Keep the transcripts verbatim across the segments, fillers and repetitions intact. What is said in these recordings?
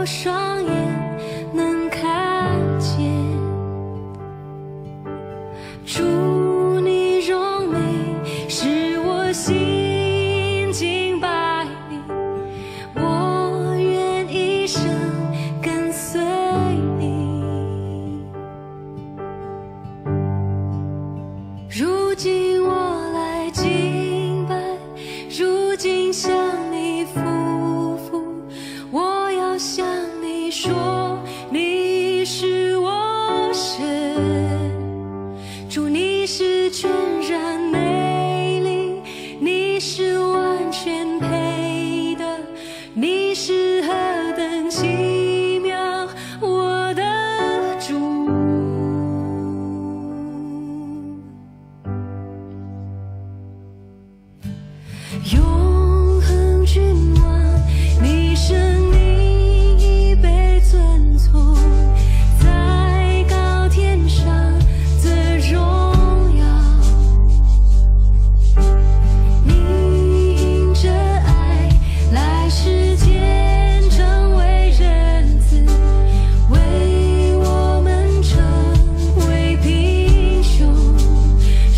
双眼能看见。主，你荣美使我心敬拜你，我愿一生跟随你。如今我来敬拜，如今向你俯伏，我要向你说，你是我神。主，你是全然美丽，你是完全配得，你是何等奇妙，我的主。永恒君王，你生命已被尊崇，在高天上的荣耀。你因着爱来世间成为人子，为我们成为弟兄。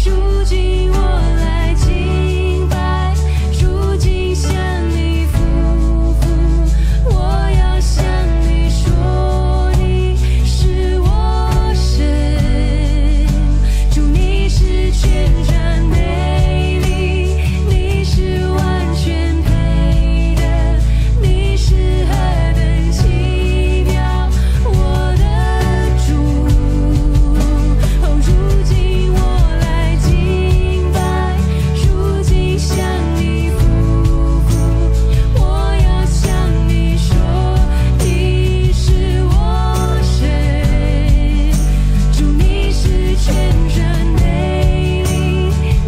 如今我来敬拜，如今向你俯伏，我要向你说，你是我神。主，你是全然美丽，你是完全配得，你是何等奇妙，我的主。哦，如今我来敬拜，如今向你俯伏，我要向你说，你是我神。主，你是全然美丽，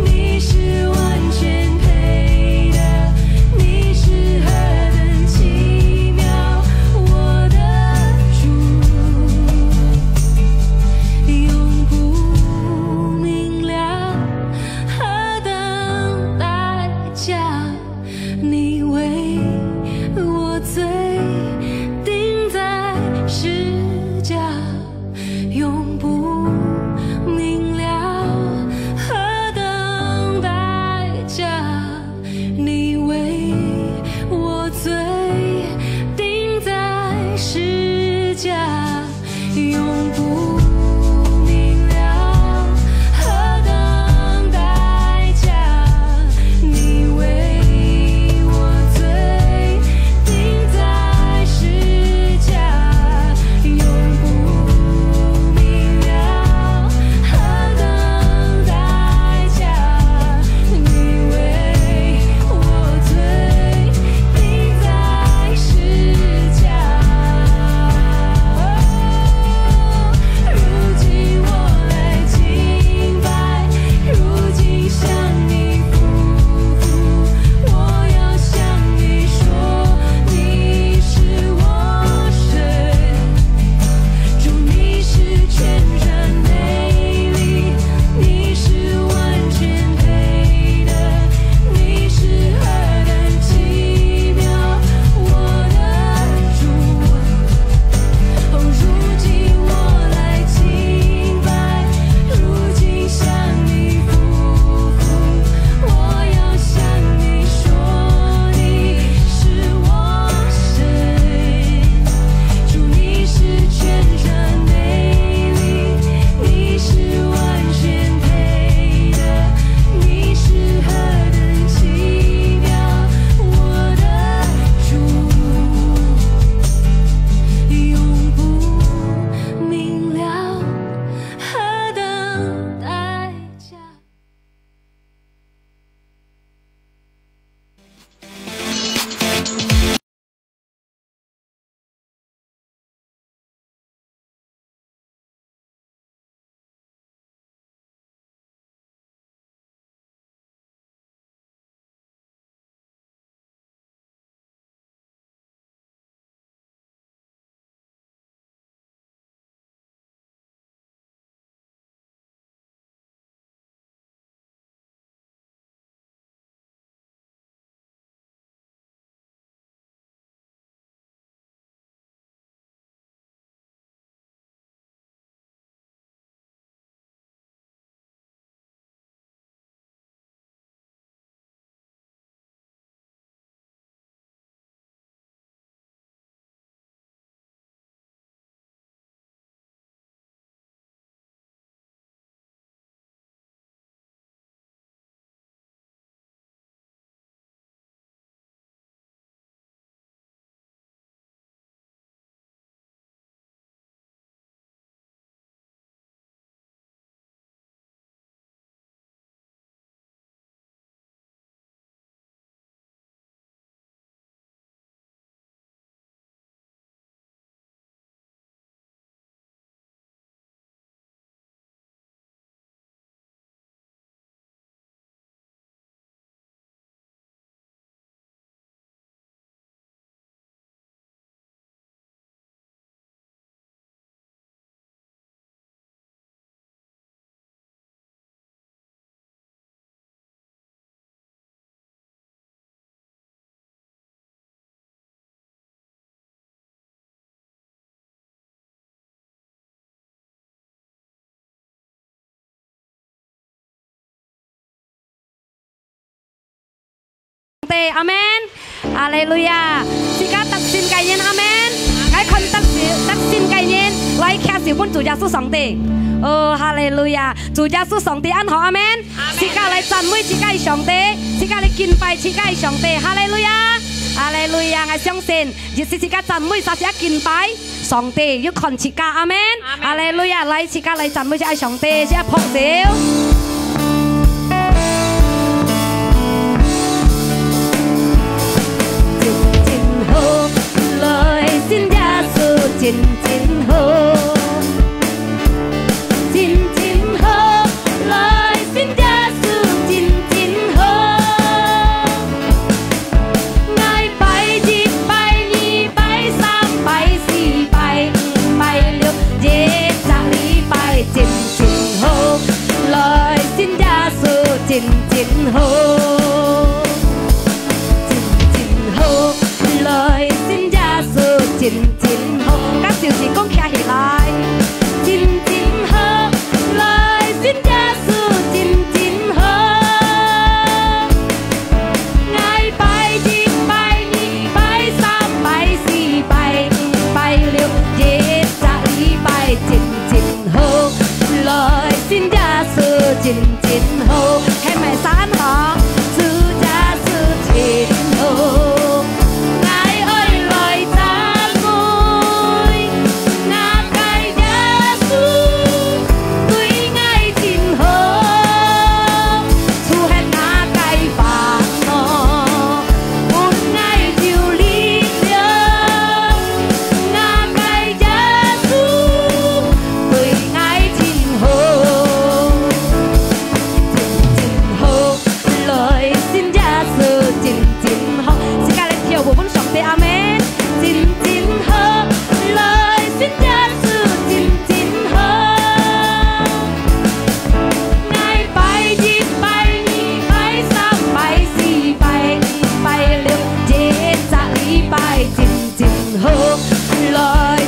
你是完全配得，你是何等奇妙，我的主。永不明了，何等代价，你为我罪钉在十架。永不明了，何等代价，你为我罪钉在十架。永不明了，何等代价，你为我罪钉在阿門。哈利路亞！自家得勝个人，阿門。𠊎看得勝，得勝个人，來擎手分主耶穌上帝。哦，哈利路亞！主耶穌上帝恁好，阿門。自家來讚美自家个上帝，自家來敬拜自家个上帝。哈利路亞！哈利路亞！𠊎相信，越係自家讚美，就係敬拜。 上帝有看自家，阿門。阿門。哈利路亞！來，自家來讚美一下上帝，一下拍手。真真好，來信耶穌真真好，真真好，來信耶穌真真好。 𠊎拜一、拜二、拜三、拜四、拜五、拜六，一隻禮拜真真好，來信耶穌真真好，真真好，來信耶穌真真好。甲手指公擎起來，真真好，來信耶穌真真好。 𠊎拜一、拜二、拜三、拜四、拜五、拜六，一隻禮拜真真好，來信耶穌真真好，係毋係恁好？主耶穌真好，𠊎愛來讚美。 𠊎个耶穌對𠊎真好，除忒𠊎个煩惱，分𠊎有力量。𠊎个耶穌對𠊎真好，真真好。 來信耶穌真真好，自家來跳舞分上帝，阿門。真真好，來信耶穌真真好。𠊎拜一、拜二、拜三、拜四、拜五、拜六，一隻禮拜真 真好，來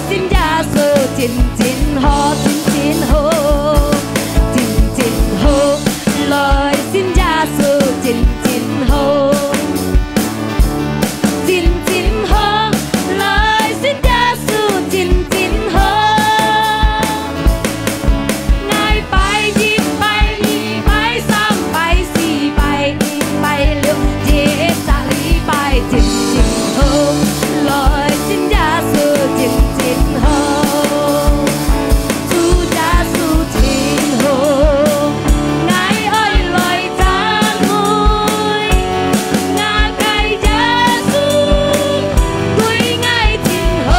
信耶穌真真好，真真好，真真好，來信耶穌真真好，真真好，來信耶穌真真好。 𠊎拜一、拜二、拜三、拜四、拜五、拜六，一隻禮拜真真好，來信耶穌真真好，主耶穌真好，𠊎愛來讚美。 𠊎个耶穌對𠊎真好，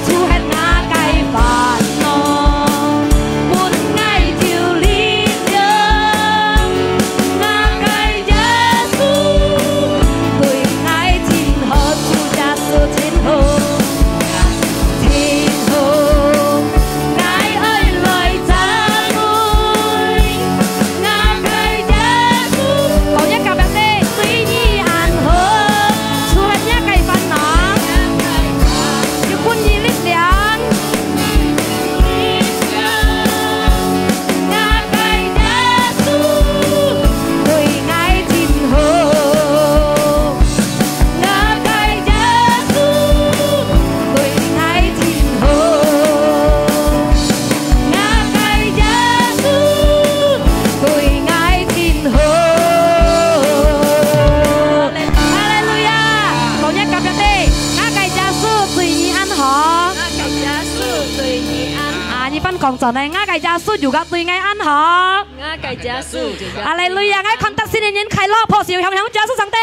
除忒𠊎个煩惱，分𠊎有力量。𠊎个耶穌對𠊎真好，主耶穌真好。 真好，𠊎愛來讚美，𠊎个耶穌。講一下隔壁个，對你恁好，除忒若个煩惱，有分你力量。 𠊎个耶穌對𠊎真好，𠊎个耶穌對𠊎真好，𠊎个耶穌對𠊎真好。哈利路亞！講一下隔壁个，𠊎个耶穌對你恁好。𠊎个耶穌對你恁好。啊，你翻講轉來，𠊎个耶穌又个對𠊎恁好。 𠊎个耶穌就係。哈利路亞！𠊎看得勝个人，開聲拍手，響響耶穌上帝。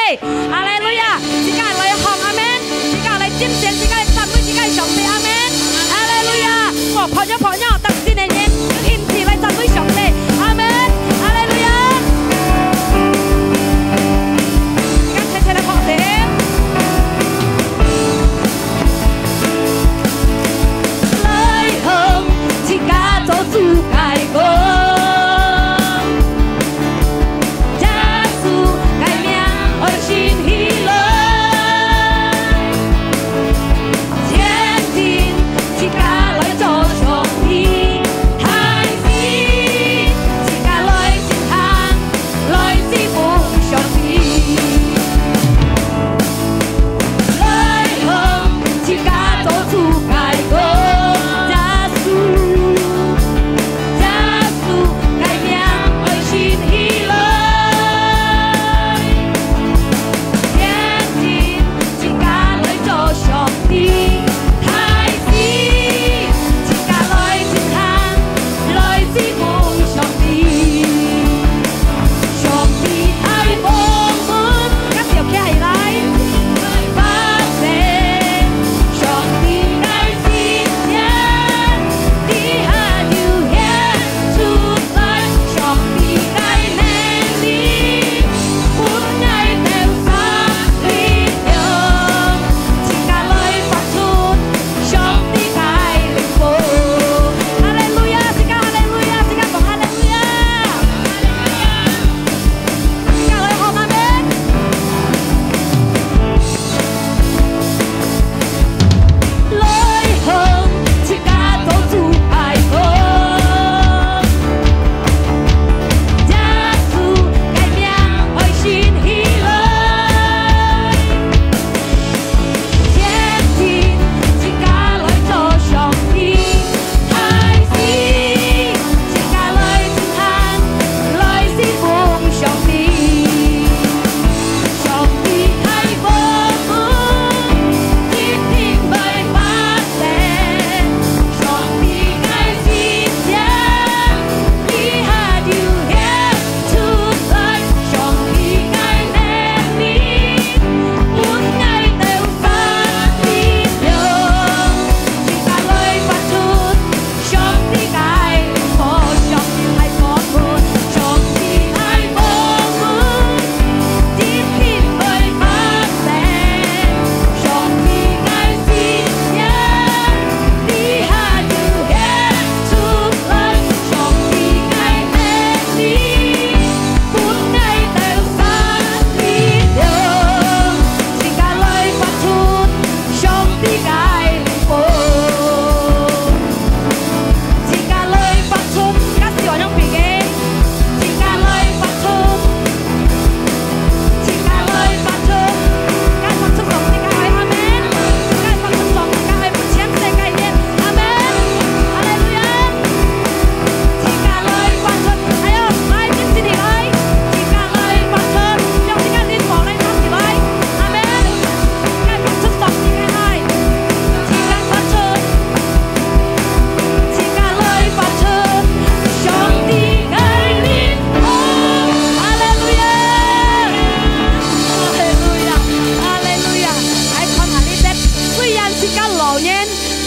哈利路亞！自家來喊阿門，自家來精神，自家來讚美自家个上帝，阿門。哈利路亞！哦，朋友，朋友，得勝个人，興起來讚美上帝，阿門。哈利路亞！自家齊齊來拍手。 來向自家做主个光，耶穌个名愛升起來，前進自家來做上帝，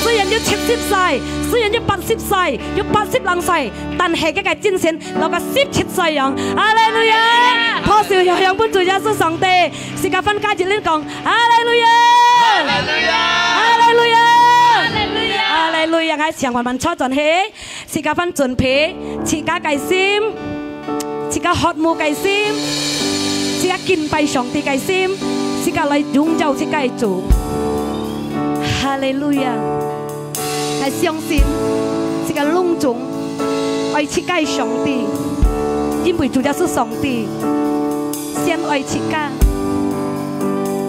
雖然有七十歲，雖然有八十歲，有八十零歲，但係佢个精神老个十七歲樣。哈利路亞！拍手響響分主耶穌上帝，自家翻加一輪講：哈利路亞！哈利路亞！哈利路亞！哈利路亞！𠊎請慢慢坐轉去，自家翻準備，自家个心。 自家渴慕个心，自家敬拜上帝个心，自家來榮耀自家个主。哈利路亞！𠊎相信，自家攏總愛自家个上帝，因為主耶穌上帝先愛自家。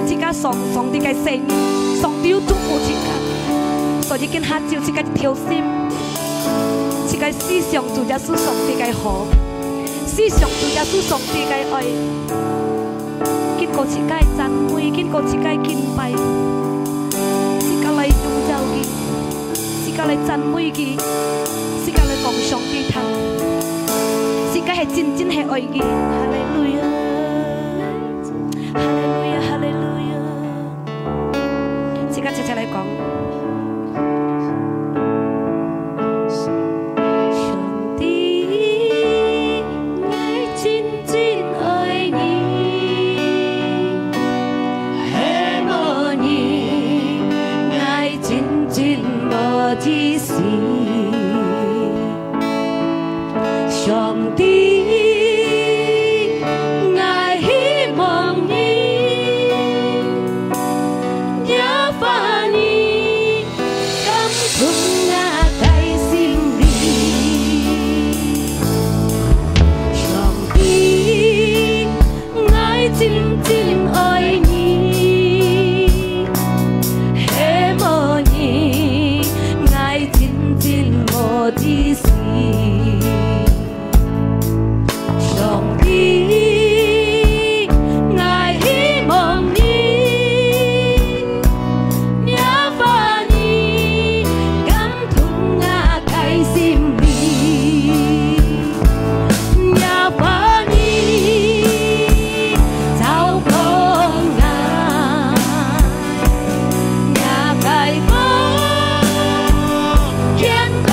自家上，上帝个聖，上帝有祝福自家，所以今下就自家一條心，自家思想主耶穌上帝个好，思想主耶穌上帝个愛，經過自家个讚美，經過自家个敬拜，自家來榮耀佢。 自家來讚美佢，自家來講上帝聽，自家係真真係愛佢。哈利路亞，哈利路亞，哈利路亞。自家齊齊來講。上帝，𠊎真真愛你。 係無你，𠊎真真無意思。上帝，𠊎希望你，耶和華你，感動𠊎个心靈。上帝， 𠊎真真愛你，係無你，𠊎真真無意思。上帝，𠊎希望你，耶和華你，感動𠊎个心靈。 耶和華你，照光𠊎，若个光，牽帶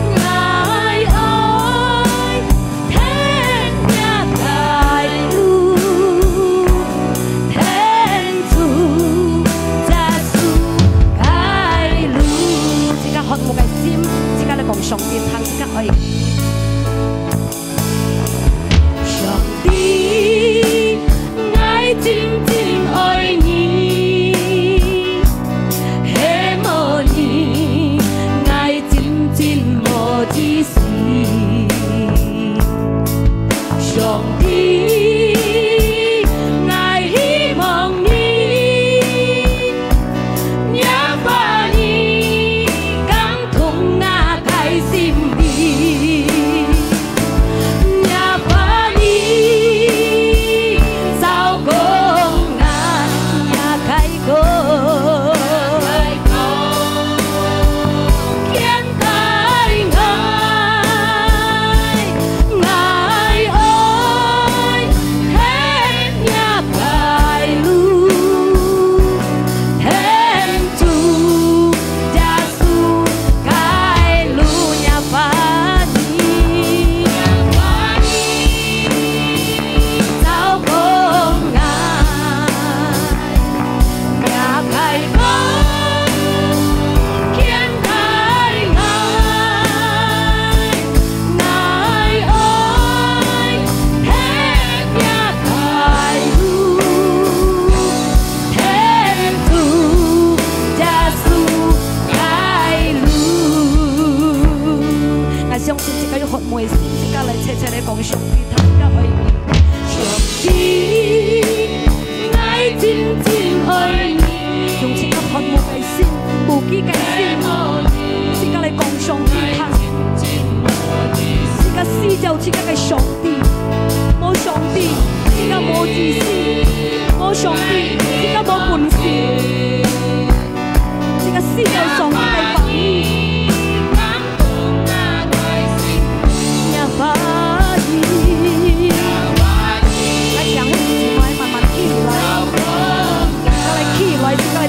𠊎，𠊎愛 跈若个路，跈主耶穌个路。自家渴慕个心，自家來講上帝聽，自家愛。上帝，𠊎真真愛你，係無你，𠊎 真真無意思。上帝，𠊎希望你，耶和華你，感動𠊎个心靈。耶和華你，照光𠊎若个 光，牽帶𠊎，𠊎愛跈若个路，跈主耶穌个路，若个你，照光𠊎。 若个光，牽帶𠊎，𠊎愛跈若个路，跈主耶穌个路。𠊎相信自家有渴慕个心，自家來齊齊來講上帝，大家愛你。上帝， 𠊎真真愛你。用自家渴慕个心，無飢个心，自家來講上帝聽。自家需要自家个上帝，無上帝，自家無意思，無上帝，自家無本事。自家需要上帝个話語。 耶和華你。來，請兄弟姊妹慢慢企起來。自家來企起來，自家來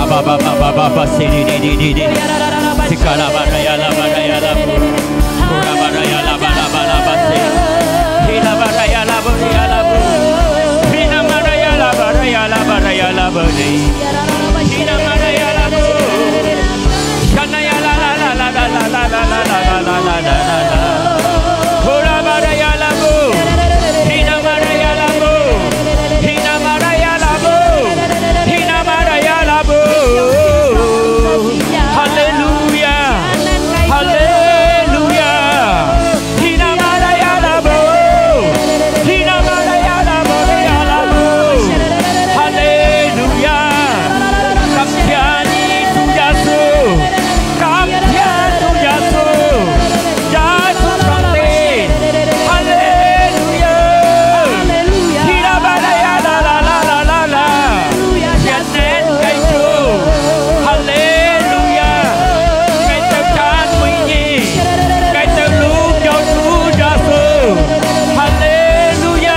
Ba, ba, ba, ba, ba, ba, si, di, di, di, di, di. Sikala, ba, da, ya, la, ba, da, ya, la, bu. Kura, ba, da, ya, la, ba, da, ba, da, ba, si. Hila, ba, da, ya, la, bu, ya, la, bu. Hina, ba, da, ya, la, ba, da, ya, la, ba, da, ya, la, bu, di. Hina, ba, da, ya, la, bu. Shana, ya, la, la, la. Hura, ba, da, ya, la, bu. Hina, ba, da, ya, la, bu. Hina, ba, da, ya, la, bu. Hina, ba, da, ya, la, bu. Hallelujah. Hallelujah. Hina, ba, da, ya, la, bu. Hina, ba, da, ya, la, bu, ya, la, bu. Hallelujah. 感謝你，主耶穌。 感謝主耶穌，耶穌上帝，哈利路亞！哈利路亞！天啊，巴拉呀啦啦啦啦啦啦！天天个主，哈利路亞！𠊎兜讚美你，𠊎兜榮耀主耶穌，哈利路亞！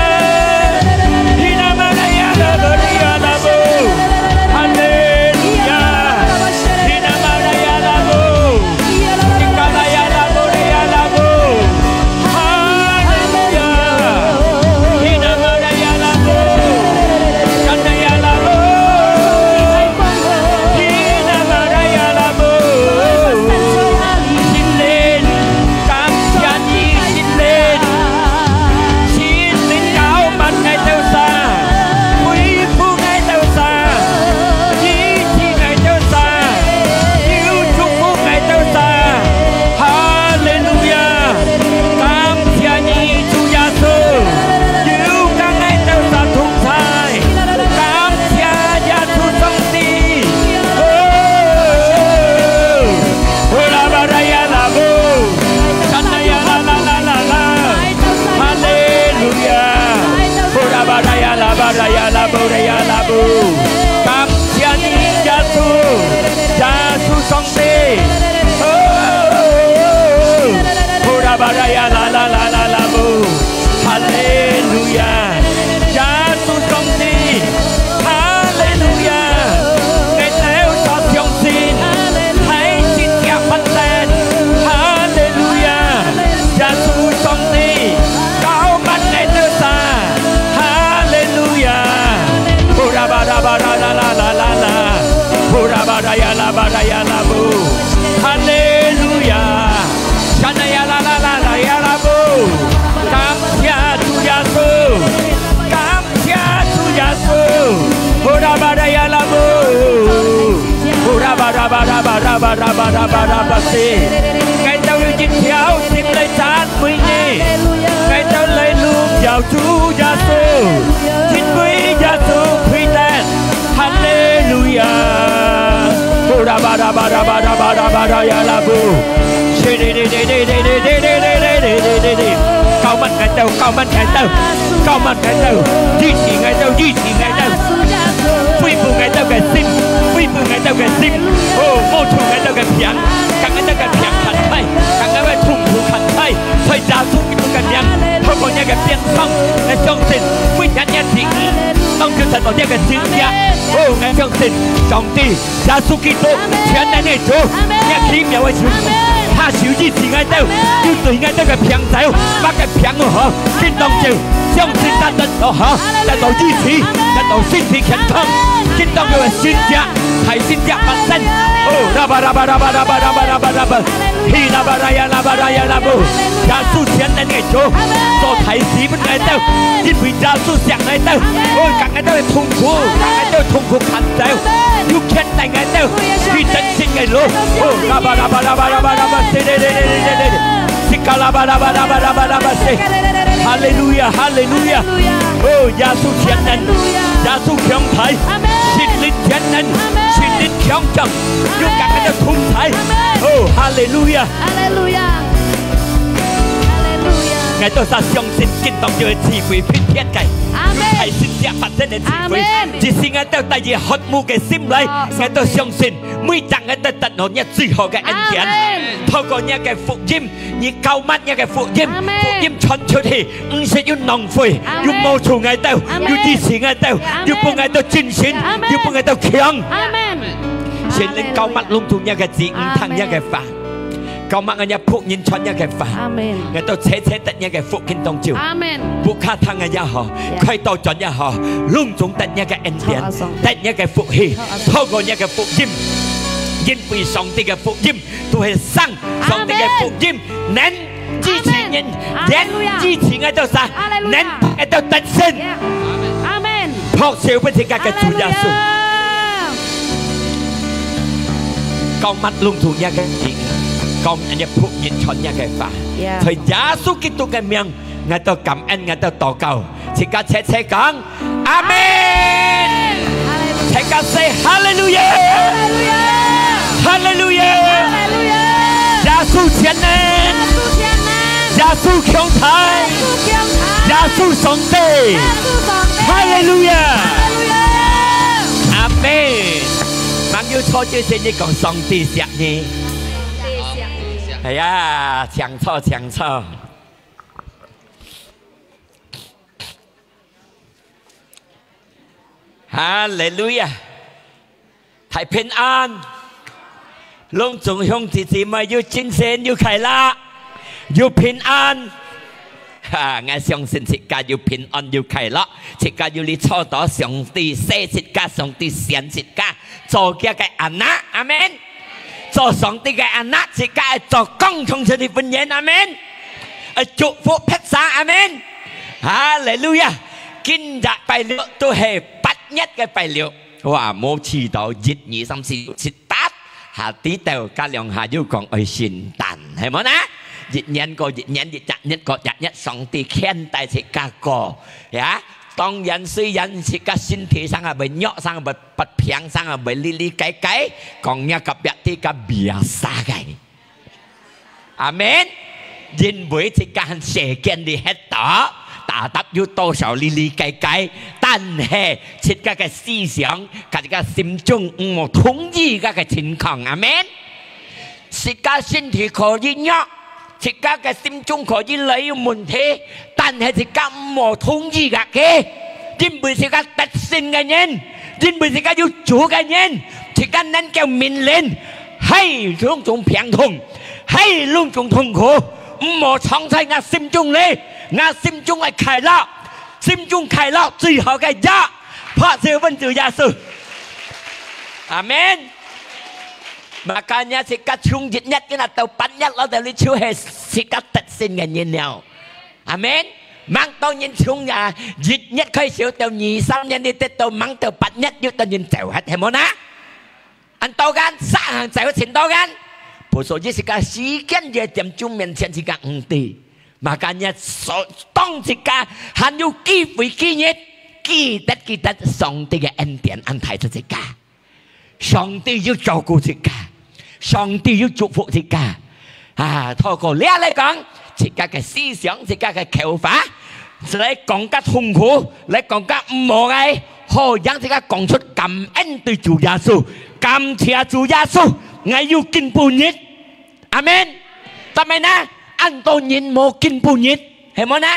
天啊，巴拉呀啦，巴拉呀啦，哈利路亞！ 哈利路亞！感謝你，主耶穌，有㧯𠊎兜儕同在。感謝耶穌上帝。哦，哦，哦，啦巴拉呀啦布，山啦呀啦啦啦啦啦。哈利路亞！哦，啦巴拉呀啦巴拉呀啦布拉呀啦布。感謝你，耶穌，耶穌上帝。 哦，哦，啦巴拉呀啦啦啦啦啦布。哈利路亞！耶穌上帝，哈利路亞！𠊎兜儕相信，大神蹟發生。哈利路亞！耶穌上帝，膏抹𠊎兜儕。哈利路亞！哦，啦巴拉巴拉啦啦啦啦啦。 呼啦巴拉呀啦巴拉呀啦布，哈利路亞！山啦呀啦啦啦啦呀啦布，感謝主耶穌，感謝主耶穌！呼啦巴拉呀啦布，呼啦巴拉巴拉巴拉巴拉巴拉巴拉巴西！𠊎兜有一條心來讚美你，𠊎兜來榮耀主耶穌，因為耶穌配得 哈利路亞！呼啦巴拉巴拉巴拉巴拉巴拉呀啦布，膏抹𠊎兜，膏抹𠊎兜，膏抹𠊎兜，醫治𠊎兜，醫治𠊎兜，恢復𠊎兜个心，恢復𠊎兜个心，哦，摸著𠊎兜个病，㧯𠊎兜个病看開，㧯𠊎兜个痛苦看開，在耶穌基督个名，透過若个鞭傷，𠊎相信每隻若个病，當中得到若个神蹟，哦，𠊎相信上帝 耶穌基督，全能个主，阿們。若奇妙个主，阿們。下手醫治𠊎兜，阿們。有對𠊎兜个病走，阿們。麼个病都好，今當就相信得到好，哈利路亞。得到醫治，阿們。得到身體健康，阿們。今當就个神蹟，大神蹟發生。哈利路亞。哦，啦巴啦巴啦巴啦巴啦巴啦巴啦巴。 哈利路亞。希啦巴拉呀啦巴拉呀啦布，哈利路亞。耶穌全能个主，阿們。做大事分𠊎兜，阿們。因為耶穌惜𠊎兜，阿們。哦，㧯𠊎兜个痛苦，阿們。㧯𠊎兜痛苦牽走，阿們。有牽帶𠊎兜，去得勝个路。哦，啦巴啦巴啦巴啦巴啦巴，西嘞嘞嘞嘞嘞嘞，西卡啦巴啦巴啦巴啦巴啦巴西。哈利路亞，哈利路亞。哈利路亞。哦，耶穌全能，哈利路亞。耶穌強大，阿們。聖靈全能，阿們。聖靈強壯，阿們。有㧯𠊎兜同在。阿們。哦，哈利路亞。 哈利路亞，哈利路亞。𠊎兜儕相信，今當晝个聚會，特別个，阿們。有大神蹟發生个聚會，阿們。只是𠊎兜帶著渴慕个心來，哦。𠊎兜相信，每隻𠊎兜得到若最好个恩典。阿們。透過若个福音，你膏抹若个福音，阿們。福音傳出去，毋使有浪費，阿們。有摸著𠊎兜，阿們。有醫治𠊎兜，阿們。有分𠊎兜精神，阿們。有分𠊎兜強。阿們。聖靈膏抹攏總若个子女聽若个話，膏抹𠊎若僕人傳若个話，𠊎兜齊齊得若个福氣當中。屋下聽个也好，開刀轉也好，攏總得若个恩典，得若个福氣，透過若个福音，因為上帝个福音都係生，上帝个福音能 支持人，哈利路亞，連支持𠊎兜儕，哈利路亞，能𠊎兜得勝。阿門。拍手分自家个主耶穌。哈利路亞。膏抹攏總若个子女，膏抹若僕人傳若个話，在耶穌基督个名，𠊎兜感恩，𠊎兜禱告，自家齊齊講， 阿門。哈利路亞。齊家say哈利路亞。哈利路亞。哈利路亞。哈利路亞。耶穌全能。耶穌全能。耶穌強大。耶穌強大。耶穌上帝。耶穌上帝。哈利路亞。哈利路亞。阿門。朋友坐就先你講上帝惜你。上帝惜你。哎呀，請坐，請坐。 哈利路亞！大平安！攏總兄弟姊妹又精神又快樂，又平安。哈，𠊎相信自家又平安又快樂，自家又哩坐到上帝惜自家，上帝選自家，做佢个anak，阿門。 做上帝个anak，自家愛做光，傳出佢个恩典，阿門。愛祝福別儕，阿門。哈利路亞！今日拜六都係八月个拜六，哇，無試到一、二、三、四、六、七、八，下底頭加兩下又講愛聖誕，係無呢？一年過一年，一隻月過一隻月，上帝牽帶自家過，呀。當然，雖然自家身體上啊會弱，上啊會發病，上啊會哩哩改改，講若个別地个biasa个。 阿門。因為自家世間裡歇到，tetap有多少哩哩改改，但係自家个思想，自家心中毋好同意个个情況。阿門。自家身體可以弱，自家个心中可以來有問題，但係自家毋好同意个，因為自家得勝个人，因為自家有主个人，自家能夠命令， 嘿，攏總病痛，嘿，攏總痛苦，毋好藏在𠊎心中裡，𠊎心中愛快樂，心中快樂最好个藥，拍手分主耶穌。阿門。Makanya自家從一月今日到八月，老豆你就係自家得勝个人了。阿門。吂多人從啊，一月開始到二三月，你得到吂到八月，又得人走忒，係無呢？ 恁多間，煞行就會盡多間。不所以自家時間也點鐘面前自家毋知。Makanya所，當自家還有機會今日，記得，記得上帝个恩典恁大出自家。上帝有照顧自家，上帝有祝福自家。 啊，透過這來講，自家个思想，自家个口話，來講个痛苦，來講个毋好个，好讓自家講出感恩對主耶穌，感謝主耶穌，𠊎有今晡日。阿門。但係呢，恁多人無今晡日，係無呢？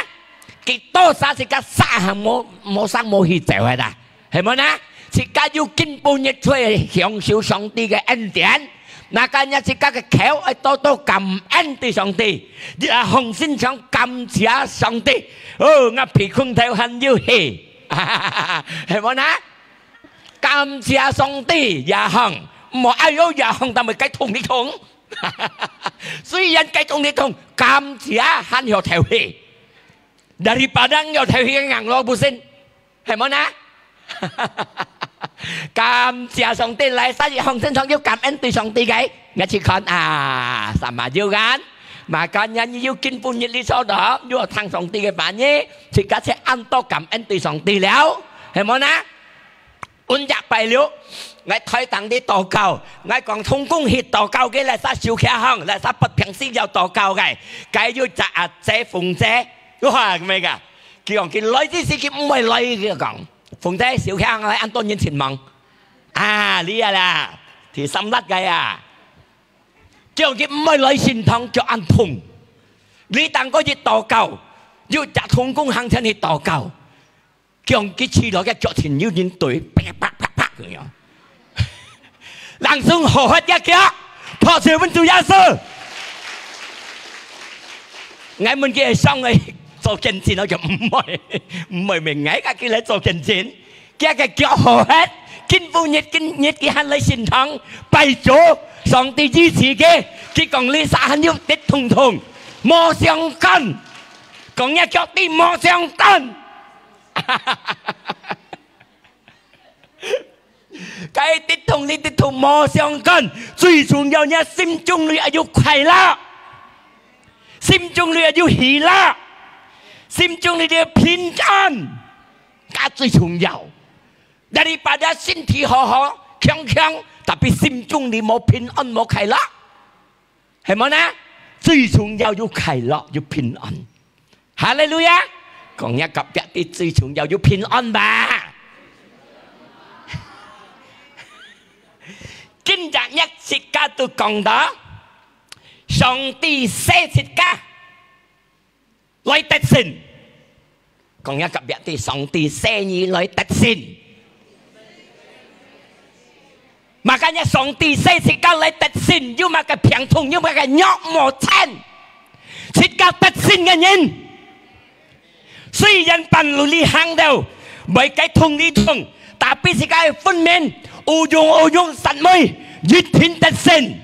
幾多儕自家煞行無，無生無去走个啦。 係無呢？自家有今晡日出來享受上帝个恩典，makanya自家个口愛多多感恩對上帝，也向心腸感謝上帝。哦，𠊎鼻空頭還有氣，係無呢？感謝上帝也行，毋好哎喲也行，但係該痛你痛。雖然該痛你痛，感謝還有透氣。Daripada有透氣个硬咯，不信？ 係無呢？感謝上帝，來，煞一項身上有感恩對上帝个，𠊎去看啊，sama有kan。Makanya你有今晡日你坐到，有聽上帝个話語，自家就恁多感恩對上帝了，係無呢？今日拜六，𠊎台頂裡禱告，𠊎講同工去禱告个，來，煞手擎䟘，來，煞發病需要禱告个，該有隻阿姐鳳姐，哇，麼个？ 佢講佢來之時佢毋會來，佢講，鳳姐，小強來恁多人尋望。啊，你啊啦，第三粒个啊。佢講佢毋會來聖堂，腳恁痛。你等過去禱告，有隻同工行前去禱告。佢講佢試著个腳前有人對，啪啪啪啪咁樣。人生好好隻腳，拍手分主耶穌。𠊎問佢想愛做見證，𠊎講毋會，毋會，毋係𠊎家己來做見證。佢个腳好好，今晡日，今日佢還來聖堂拜主，上帝醫治佢。佢講你啥還有得痛痛，無相干。講若腳底無相干。 該得痛你得痛無相干，最重要若心中裡愛有快樂，心中裡愛有喜樂，心中裡愛有平安，該最重要。Daripada身體好好強強，tapi心中裡無平安無快樂，係無呢？最重要有快樂有平安。 哈利路亞！講若隔壁个最重要有平安吧。今日若自家都講到，上帝使自家來得勝。講若隔壁个，上帝使你來得勝。 Makanya上帝使自家來得勝，有麼个病痛，有麼个弱無成，自家得勝个人。雖然半路裡行到，會該痛裡痛，tapi自家个分明，有用有用煞尾，一定得勝，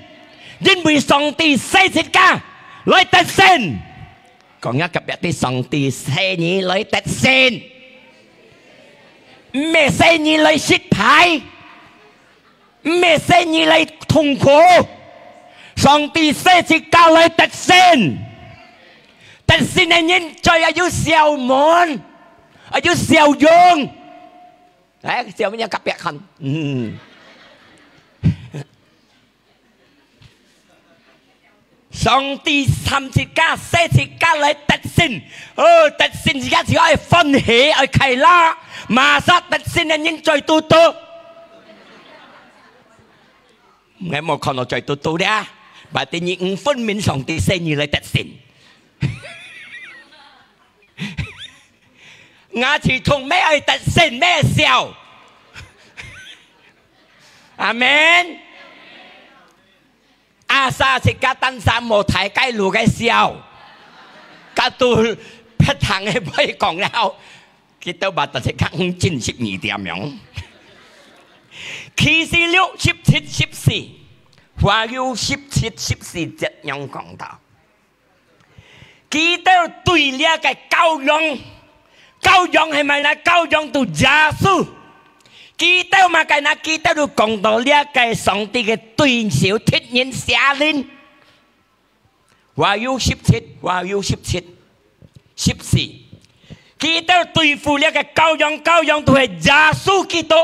因為上帝使自家來得勝。講若隔壁个，上帝使你來得勝，毋係使你來失敗。 毋係使你來痛苦，上帝使自家來得勝。得勝个人嘴愛有笑面，愛有笑容。來，笑面若隔壁看，嗯。上帝喊自家，使自家來得勝。哦，得勝自家就愛歡喜，愛快樂。Masa得勝个人嘴嘟嘟？𠊎無看到嘴嘟嘟了，berarti你毋分明上帝使你來得勝。𠊎就同你愛得勝，你愛笑。阿門。 Asal自家單儕無大概路个笑，該都別堂个會講了，佢兜嘛，但係較毋真十二點樣。啟示錄十七、十四，Wahyu十七、十四節樣講到。 佢兜對這个羔羊，羔羊係麼个呢？羔羊就耶穌。佢兜麼个呢？佢兜就講到這个上帝个對手敵人邪靈。Wahyu十七，Wahyu十七，十四。佢兜對付這个羔羊，羔羊就係耶穌基督。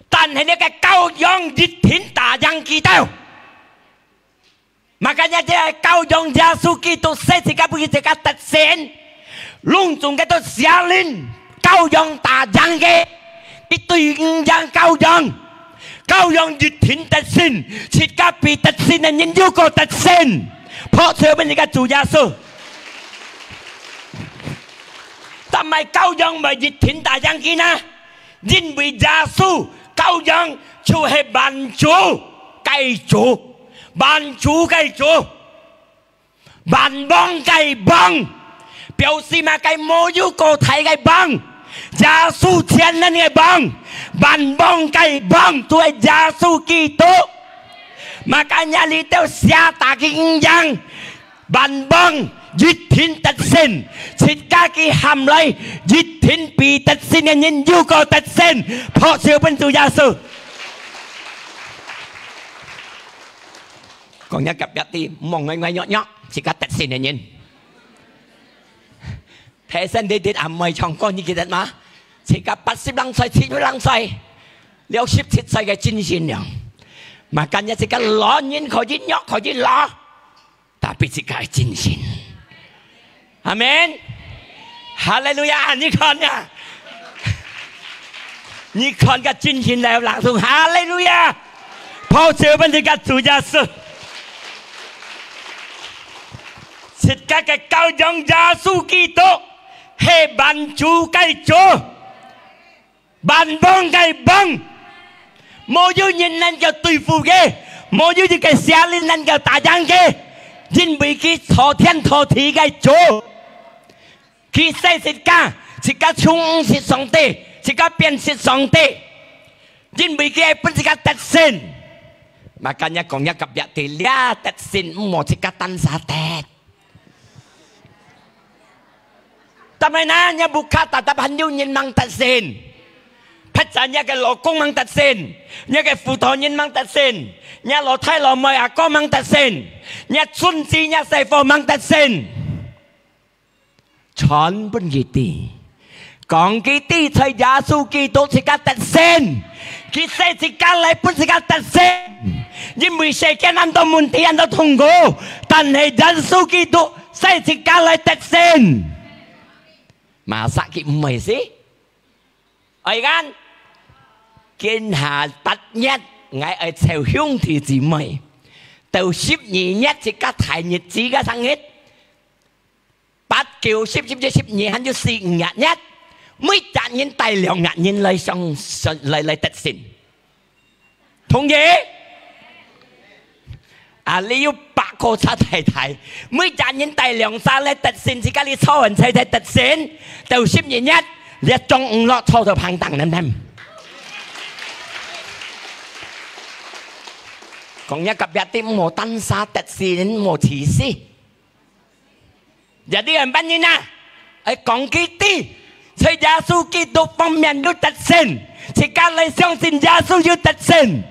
但係這个羔羊一定打贏佢兜。 Makanya這个羔羊耶穌基督使自家分佢自家得勝，攏總个都邪靈，羔羊打贏个，佢對毋贏羔羊，羔羊一定得勝，自家比得勝个人又過得勝，拍手分自家主耶穌。但係羔羊毋係一定打贏佢呢？ 因為耶穌，羔羊就係萬主个主，萬主个主，萬王个王，表示麼个？無有過大个王，耶穌全能个王，萬王个王，就係耶穌基督。Makanya你兜邪打佢毋贏， 萬王一定得勝，自家个喊來，一定比得勝个人又過得勝，拍手分主耶穌。講若隔壁个，莫呆呆弱弱，自家得勝个人。 Present David阿妹唱歌，你記得嗎？自家八十零歲、七十零歲、六十七歲个精神了。Makanya自家老人可以弱，可以老，tapi自家个精神。阿門。哈利路亞！你看呀，你看个精神來，人說哈利路亞！拍手分自家主耶穌。 自家个羔羊耶穌基督係萬主个主，萬王个王，無有人能夠對付佢，無有一個邪靈能夠打贏佢，因為佢造天造地个主。佢使自家，自家重視上帝，自家變成上帝，因為佢愛分自家得勝。Makanya講若隔壁知，這得勝毋好自家單儕得。 Tapi na，若屋下tetap還有人吂得勝。Phetkah若个老公吂得勝，若个輔導人吂得勝，若老弟老妹阿哥吂得勝，若孫子若細伙吂得勝。全分佢知。 講佢知在耶穌基督自家得勝，佢使自家來分自家得勝。因為世間恁多問題，恁多痛苦，但係耶穌基督使自家來得勝。Masa佢毋會死？愛kan？今下八月，𠊎愛招兄弟姊妹，到十二月自家大日子个生日。 八、九、十、十一、十二，還有四五日，每隻人帶兩隻人來上，上，來，來得勝。同意？啊，你有八個車太太，每隻人帶兩隻來得勝，自家你坐穩車才得勝，到十二日，你中午落坐到旁當等等。講若隔壁知，毋好單儕得勝，毋好自私。 Jadi，恁樣啊，愛講佢知，在耶穌基督方面有得勝，自家來相信耶穌有得勝。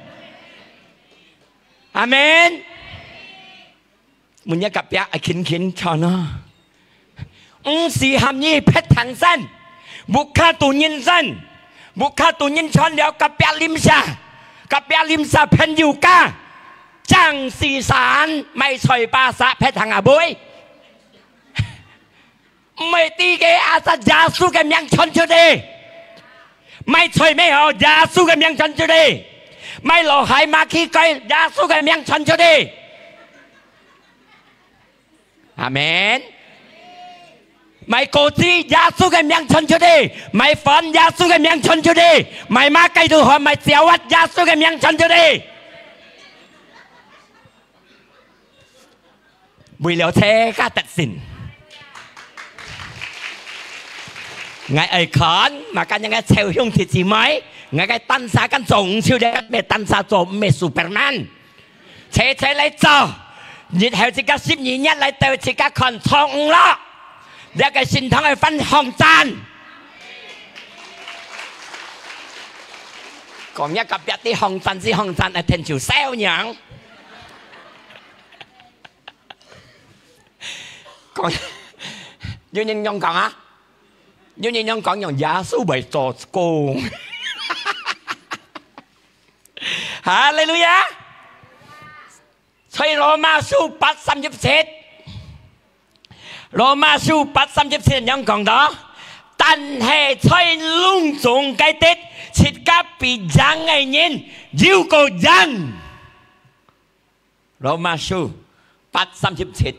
阿門。問若隔壁，愛輕輕傳啊。毋使喊你別聽先，屋下肚人先，屋下肚人傳了隔壁鄰舍，隔壁鄰舍朋友家， 正時散，買菜巴沙別行啊妹。毋係知个，asal耶穌个名傳出去。買菜乜好，耶穌个名傳出去。買蘿蔔、馬奇雞，耶穌个名傳出去。阿門。買果子，耶穌个名傳出去；買飯，耶穌个名傳出去；買麼个都好，買食物，耶穌个名傳出去。為了自家得勝，𠊎愛看，makanya𠊎招兄弟姊妹，𠊎个單儕敢做毋出，這个單儕做毋係Superman。 齊齊來做，日後自家十二月來到自家看錯誤咯。這个聖堂愛翻航站。講若隔壁知航站係航站，愛天就燒樣。講，有人仰講啊？有人仰講，用耶穌為做工。哈利路亞！ 在羅馬書八三十七，羅馬書八三十七恁樣講到：「但係在攏總个得，自家比贏个人又過贏。」羅馬書八三十七，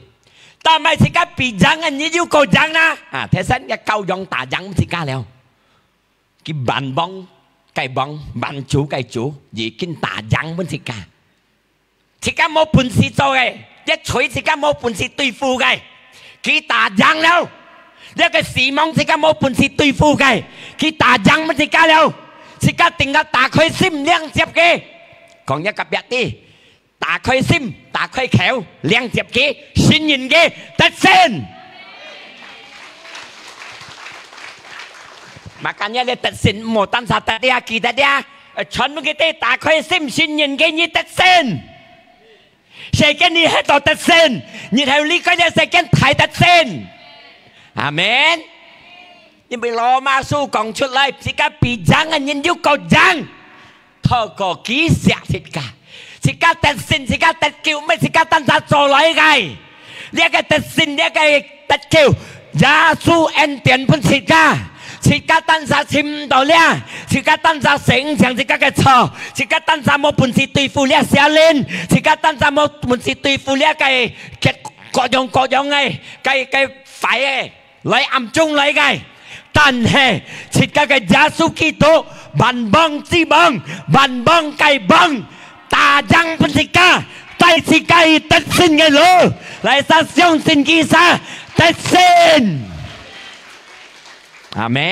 但係自家比贏个人又過贏啦！啊，第三个教養打贏自家了。 佢萬王个王，萬主个主，已經打贏分自家。自家無本事做个，一切自家無本事對付个，佢打贏了。這个死亡自家無本事對付个，佢打贏分自家了。自家定下打開心領接佢。講若隔壁知， 打開心，打開口，領接佢，信任佢，得勝。Makanya你得勝，毋好單儕得這，記得這，呃，全部佢兜打開心，信任佢，你得勝。世間你係做得勝，你係離開這世間大得勝。阿門。因為羅馬書講出來，自家比贏个人又過贏。 透過佢惜自家，自家得勝，自家得救，毋係自家單儕做來个。這个得勝，這个得救，耶穌恩典分自家。自家單儕尋毋到這，自家單儕承認自家个錯，自家單儕無本事對付這邪靈，自家單儕無本事對付這个，个各樣各樣个，个，个壞个。 來暗中來个，但係自家个耶穌基督萬王之王，萬王个王，打贏分自家，帶自家去得勝个路，來，儕相信佢儕得勝。阿門。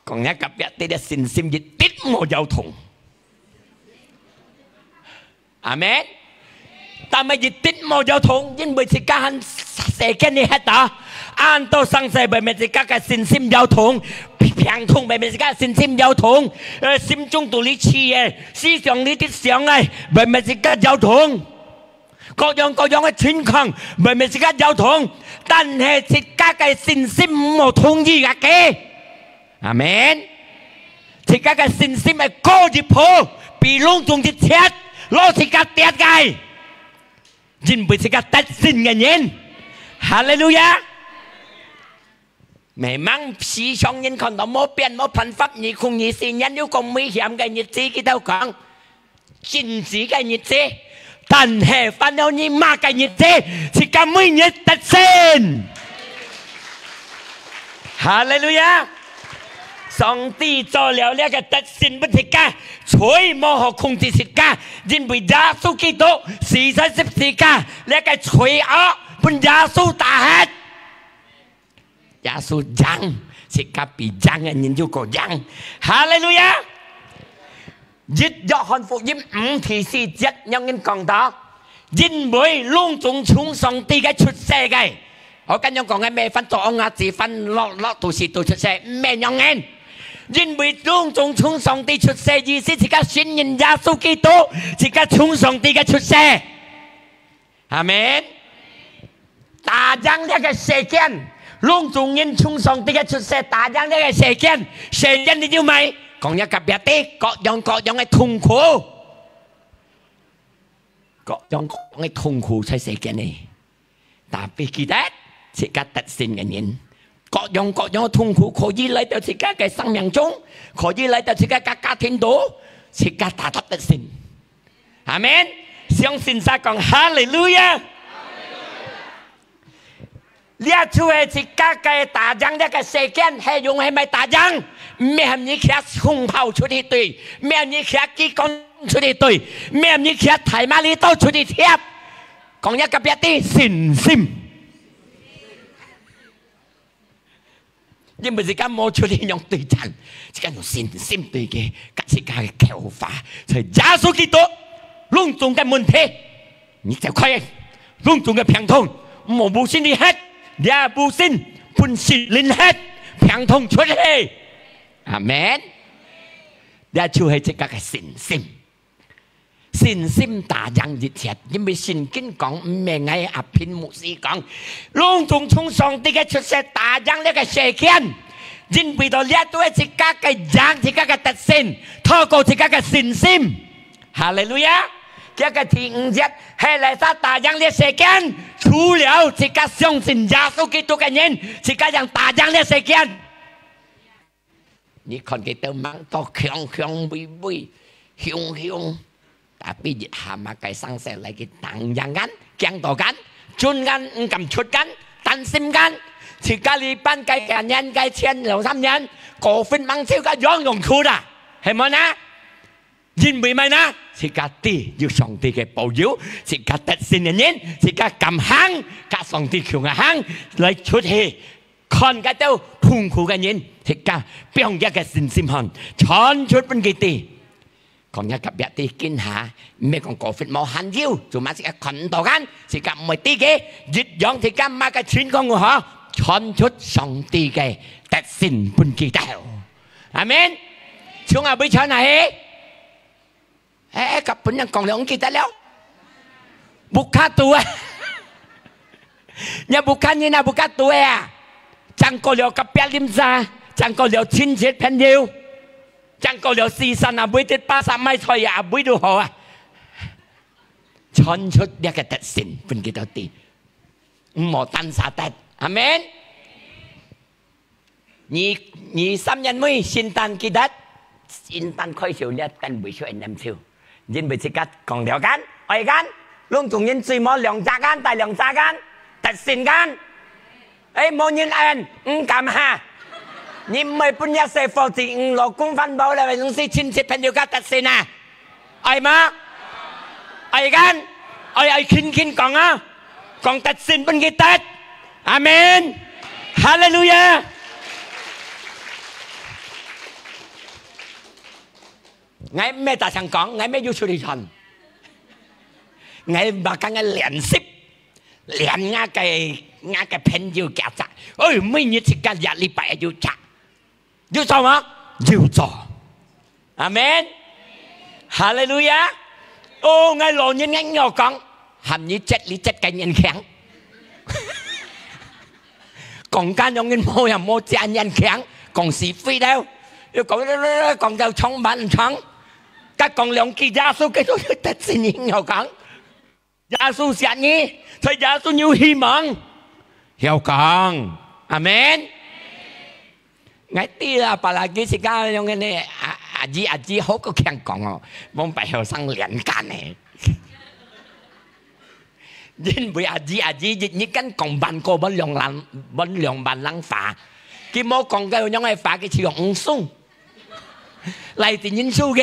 講若隔壁，你个信心一滴無搖動。 阿門。但係一滴無搖動，因為自家還世間个歇啊。恁多生事，會乜自家个信心搖動，病痛，會乜自家信心搖動，呃，心中肚裡氣个，思想裡底想个，會乜自家搖動。各樣各樣个情況，會乜自家搖動。但係自家个信心無動搖个。 阿門。自家个信心會高一步，比攏總一切，摎自家跌个，因為自家得勝个人。哈利路亞！Memang世上人看到無變，無辦法，二空二四年又過危險个日子，佢兜講， 真實个日子，但係煩惱你麼个日子，自家每日得勝。哈利路亞！上帝做了這个得勝分自家，誰無好控制自家？因為耶穌基督死在十字架，這个罪惡分耶穌打忒。 耶穌贏，自家比贏个人又過贏。哈利路亞！一約翰福音五第四節仰般講到：因為攏總從上帝个出世个。𠊎恁樣講个，毋係翻做戇䗁子，翻落落肚屎肚出世，毋係仰般。因為攏總從上帝出世，意思自家信任耶穌基督，自家從上帝个出世。 阿門。打贏這个世間，攏總人從上帝个出世，打贏這个世間，世間裡有麼个？講若隔壁知，各樣各樣个痛苦，各樣各樣个痛苦在世間裡。Tapi記得，自家得勝个人， 各樣各樣个痛苦可以來到自家个生命中，可以來到自家个家庭肚，自家tetap得勝。阿門。相信儕講哈利路亞。這就係自家个打贏這个世間，係用係麼个打贏？毋係喊你擎銃炮出去對，毋係喊你擎機關出去對，毋係喊你擎大馬利刀出去貼。講若隔壁知，信心。 因為自家無出去用對戰，自家用信心對佢，佮自家个口話，在耶穌基督，攏總个問題，你走開，攏總个病痛，無無信你歇，也無信分聖靈歇，病痛出去。阿門。這就係自家个信心。 信心打贏一切，因為聖經講，毋係𠊎阿平牧師講，攏總從上帝个出世打贏這个世間，因為到這都係自家个贏，自家个得勝，透過自家个信心。哈利路亞！這个第五節，係哪儕打贏這世間？除了自家相信耶穌基督个人，自家正打贏這世間。 你看佢兜吂到強強威威，雄雄，tapi一下麼个聲勢來去打贏𠊎，驚到𠊎，準𠊎，毋敢出𠊎，擔心𠊎。自家這班个，个年个前兩三年，covid吂就个樣樣出啦，係無呢？因為麼个呢？自家知有上帝个保佑，自家得勝个人，自家敢行，佮上帝共下行，來出去。 看該兜痛苦个人，自家放若个信心看，傳出分佢知。講若隔壁知，今下，毋係講covid無閒有，cuma自家看毋到𠊎，自家毋會知佢，一樣自家麼个情況如何，傳出上帝个得勝分佢知。阿門。從哪位傳下去？ 欸，欸，甲分人講了，毋記得了。Buka tu啊，若bukan人啊，buka tu啊，正過了隔壁鄰舍，正過了親戚朋友，正過了四散啊，每日巴沙買菜啊，每都好啊。傳出這个得勝，分佢兜知，毋好單儕得。阿門。 你，你三年尾聖誕記得，聖誕開銷這單位出來念數，因為自家講了間，愛間，攏總人最無兩隻間，帶兩隻間，得勝間。欸，無人愛，毋敢哈。你毋愛分若細伙子，你老公、番婆了，你係親戚朋友家得勝啊？愛嗎？愛kan？愛，愛輕輕講啊，講得勝分佢得。阿門。哈利路亞。𠊎毋係大聲講，𠊎毋係有出去傳。𠊎嘛講𠊎練習，練𠊎个，𠊎个朋友家隻。哎，每日自家一禮拜有隻。 有做嗎？有做。阿門。哈利路亞。哦，𠊎老人，𠊎仰講，喊你接，你接个年輕。講家樣人無也無接年輕，講是非了。又講，講到長蠻長，該講兩句耶穌基督就得勝，你仰講。 耶穌惜你，在耶穌有希望。曉講，阿門。𠊎知啦，apalagi自家樣个呢，阿，阿姨，阿姨好過強講哦，往擺後生連幹呢。因為阿姨，阿姨一日間講萬個，萬兩萬，萬兩萬人話，佢無講該樣个話，佢只用五送。 來，真認輸个。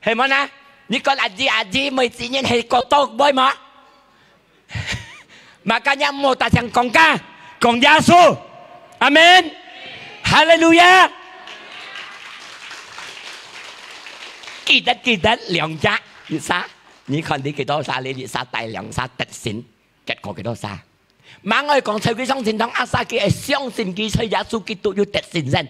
係無呢？你講阿姨，阿姨，妹子人係過多，會無？Makanya莫大聲講家，講耶穌。阿門。哈利路亞。記得，記得，兩隻，一儕，你看你幾多儕，你一儕帶兩儕得勝。 結果幾多儕？吂愛講在佢上天堂，asal佢會相信佢在耶穌基督有得勝先。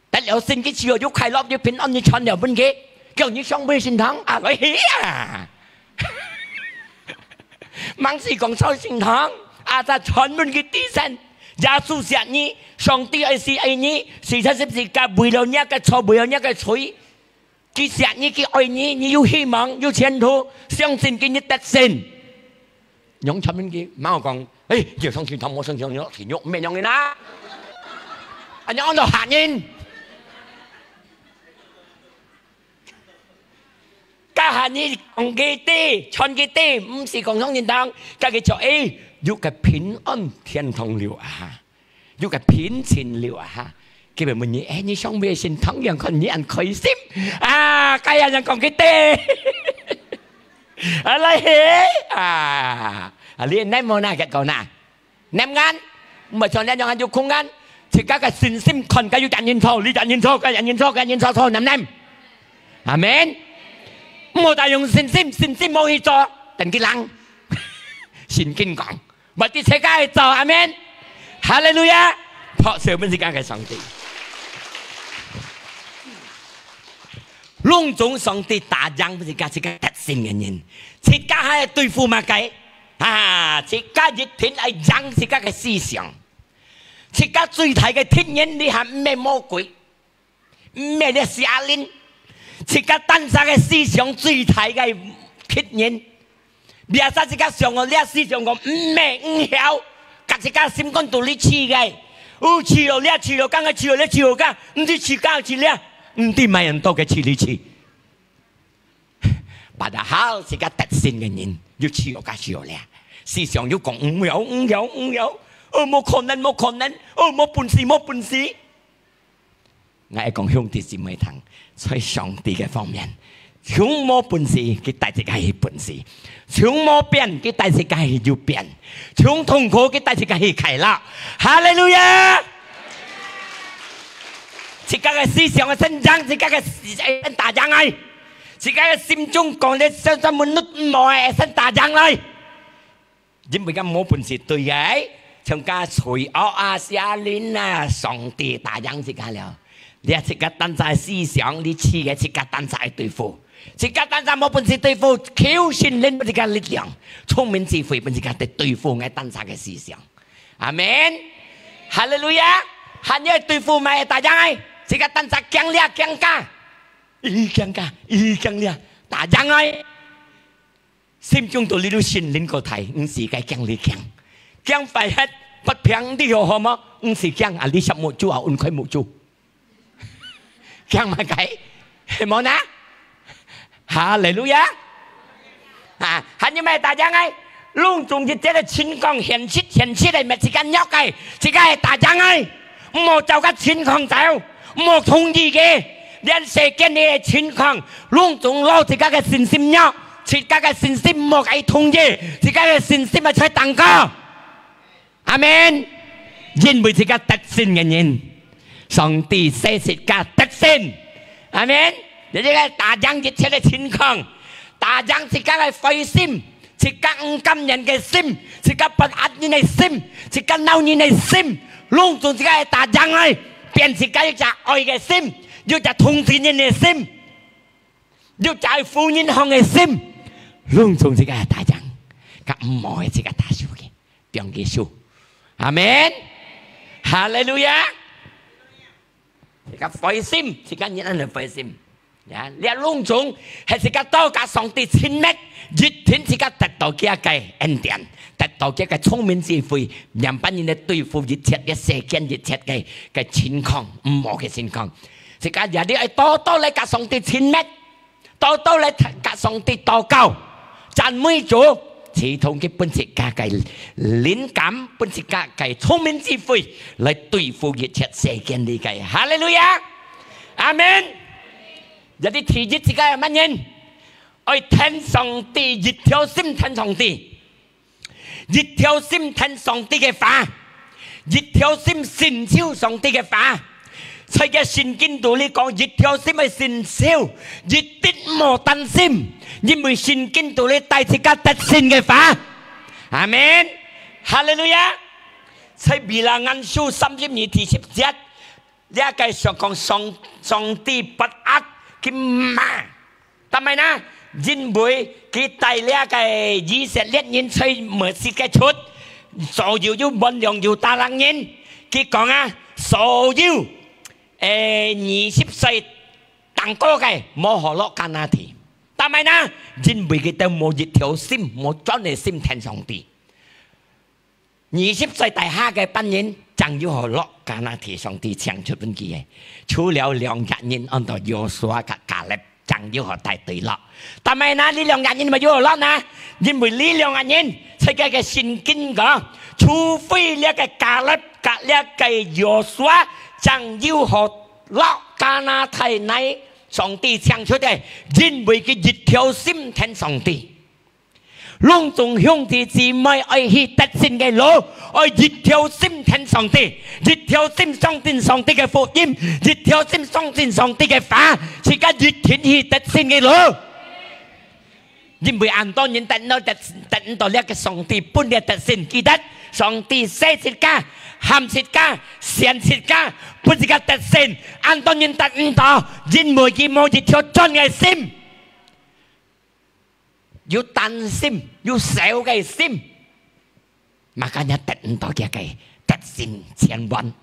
得了勝佢自由，有快樂，有平安，有傳了分佢。叫你上毋上天堂啊？來去啊！吂係講在天堂，asal傳分佢知先。耶穌惜你，上帝愛是愛你，死在十字架，為了你个錯，為了你个罪。 佢惜你，佢愛你，你有希望，有前途，相信佢，你得勝。仰傳分佢，吂講，哎，要上天堂，無上天堂，天獄，毋係恁樣个啦。恁樣安到嚇人。該下你講佢知，傳佢知，毋係講上天堂，該佢就，哎，有個平安天堂了啊。 有個平靜了啊，哈。佢會問你，哎，你上尾先同樣看你恁開心啊，該樣人講佢知。啊，來嘿，啊，啊，你黏無那結果那？黏眼，毋係像恁樣有空眼，自家个信心看該有隻人錯，你隻人錯，該隻人錯，該人錯錯，黏黏。阿門。毋好大用信心，信心無去做，等佢冷。聖經講。 Berarti自家會做，阿門。哈利路亞！拍手分自家个上帝。攏總上帝打贏自家，自家得勝个人，自家還對付麼个？啊，自家一定愛贏自家个思想。自家最大个敵人，你還毋係魔鬼， 毋係這邪靈，自家單儕个思想最大个敵人。Biasa自家想哦，這思想講，毋係，毋曉，甲自家心肝肚裡試个。有試哦，這試哦，剛剛試哦，這試哦，剛，毋知試剛試這，毋知麼人多个試裡試。Padahal自家得勝个人，又試哦，甲試哦這。思想又講，毋曉，毋曉，毋曉，哦，無可能，無可能，哦，無本事，無本事。 𠊎愛講兄弟姊妹聽，在上帝个方面，從無本事，佢帶自家去本事；從無變，佢帶自家去有變；從痛苦，佢帶自家去快樂。哈利路亞！自家个思想个生長，自家个，會打贏來；自家个心中講个，專門毋好个，會打贏來。 因為佢無本事對个，像該罪惡啊、邪靈啊，上帝打贏自家了。這自家單儕思想，你試个自家單儕對付，自家單儕無本事對付，求聖靈分自家力量，聰明智慧分自家得對付𠊎單儕个思想。阿門。哈利路亞！還要對付麼个打贏个？自家單儕驚這驚該，一驚該，一驚這，打贏來。 心中肚裡有聖靈个大，毋係該驚你驚。驚壞忒，發病你好好無？毋係驚啊，你食目珠啊，分開目珠。驚麼个？係無呢？哈利路亞！啊，還有麼个打贏个？攏總一切个情況，現實，現實个，乜自家弱个，自家係打贏个，毋好照个情況走，毋好同意个。連世間个情況，攏總摎自家个信心弱，自家个信心毋好个同意，自家个信心乜在頂高。阿門。因為自家得勝个人，上帝使自家得勝。阿門。你這个打贏一切个情況，打贏自家个灰心，自家毋甘願个心，自家不安人个心，自家惱人个心，攏總自家打贏來，變自家一隻愛个心，有隻同情人个心，有隻愛扶人項个心，攏總自家打贏，甲毋好个自家打輸个。 放佢手。阿門。哈利路亞。自家灰心，自家人安尼灰心。呀，這攏總係自家到甲上帝親密，一定自家得到佢个恩典，得到佢个聰明智慧，仰般人來對付一切个世間一切个个情況，毋好个情況。自家也你愛多多來甲上帝親密。 多多來甲上帝禱告，讚美主，自動佢分自家个靈感，分自家个聰明智慧來對付一切世間裡个。哈利路亞！阿門！Jadi第一，自家愛麼人？愛聽上帝，一條心聽上帝。 一條心聽上帝个話，一條心信靠上帝个話。在个聖經肚裡講，一條心愛信靠，一定莫擔心，因為聖經肚裡帶自家得勝个話。阿門。哈利路亞。在Bilangan書三十二第十節， 這个想講上，上帝不壓佢罵。但係呢，因為佢帶這个以色列人在末世个出，所有有分量有大人人，佢講啊，所有，誒，二十歲當過个，無好落迦南地。但係呢，因為佢兜無一條心，無專个心聽上帝。 二十歲大下个班人，正有好落迦南地上帝請出分佢个。除了兩個人，安到約書亞甲迦勒，正有好帶隊落。但係呢，這兩個人乜有好落呢？因為這兩個人，在該个聖經講，除非這个迦勒甲這个約書亞，正有好落迦南地內上帝請出个，因為佢一條心聽上帝。 攏總兄弟姊妹愛去得勝个路，愛一條心聽上帝，一條心相信上帝个福音，一條心相信上帝个話，自家一定去得勝个路。因為恁多人得到，得，得到這个上帝分个得勝，記得上帝使自家，喊自家，選自家，分自家得勝。恁多人得毋到，因為佢無一條專个心。 有擔心，有愁个心，makanya得毋到佢个得勝千萬。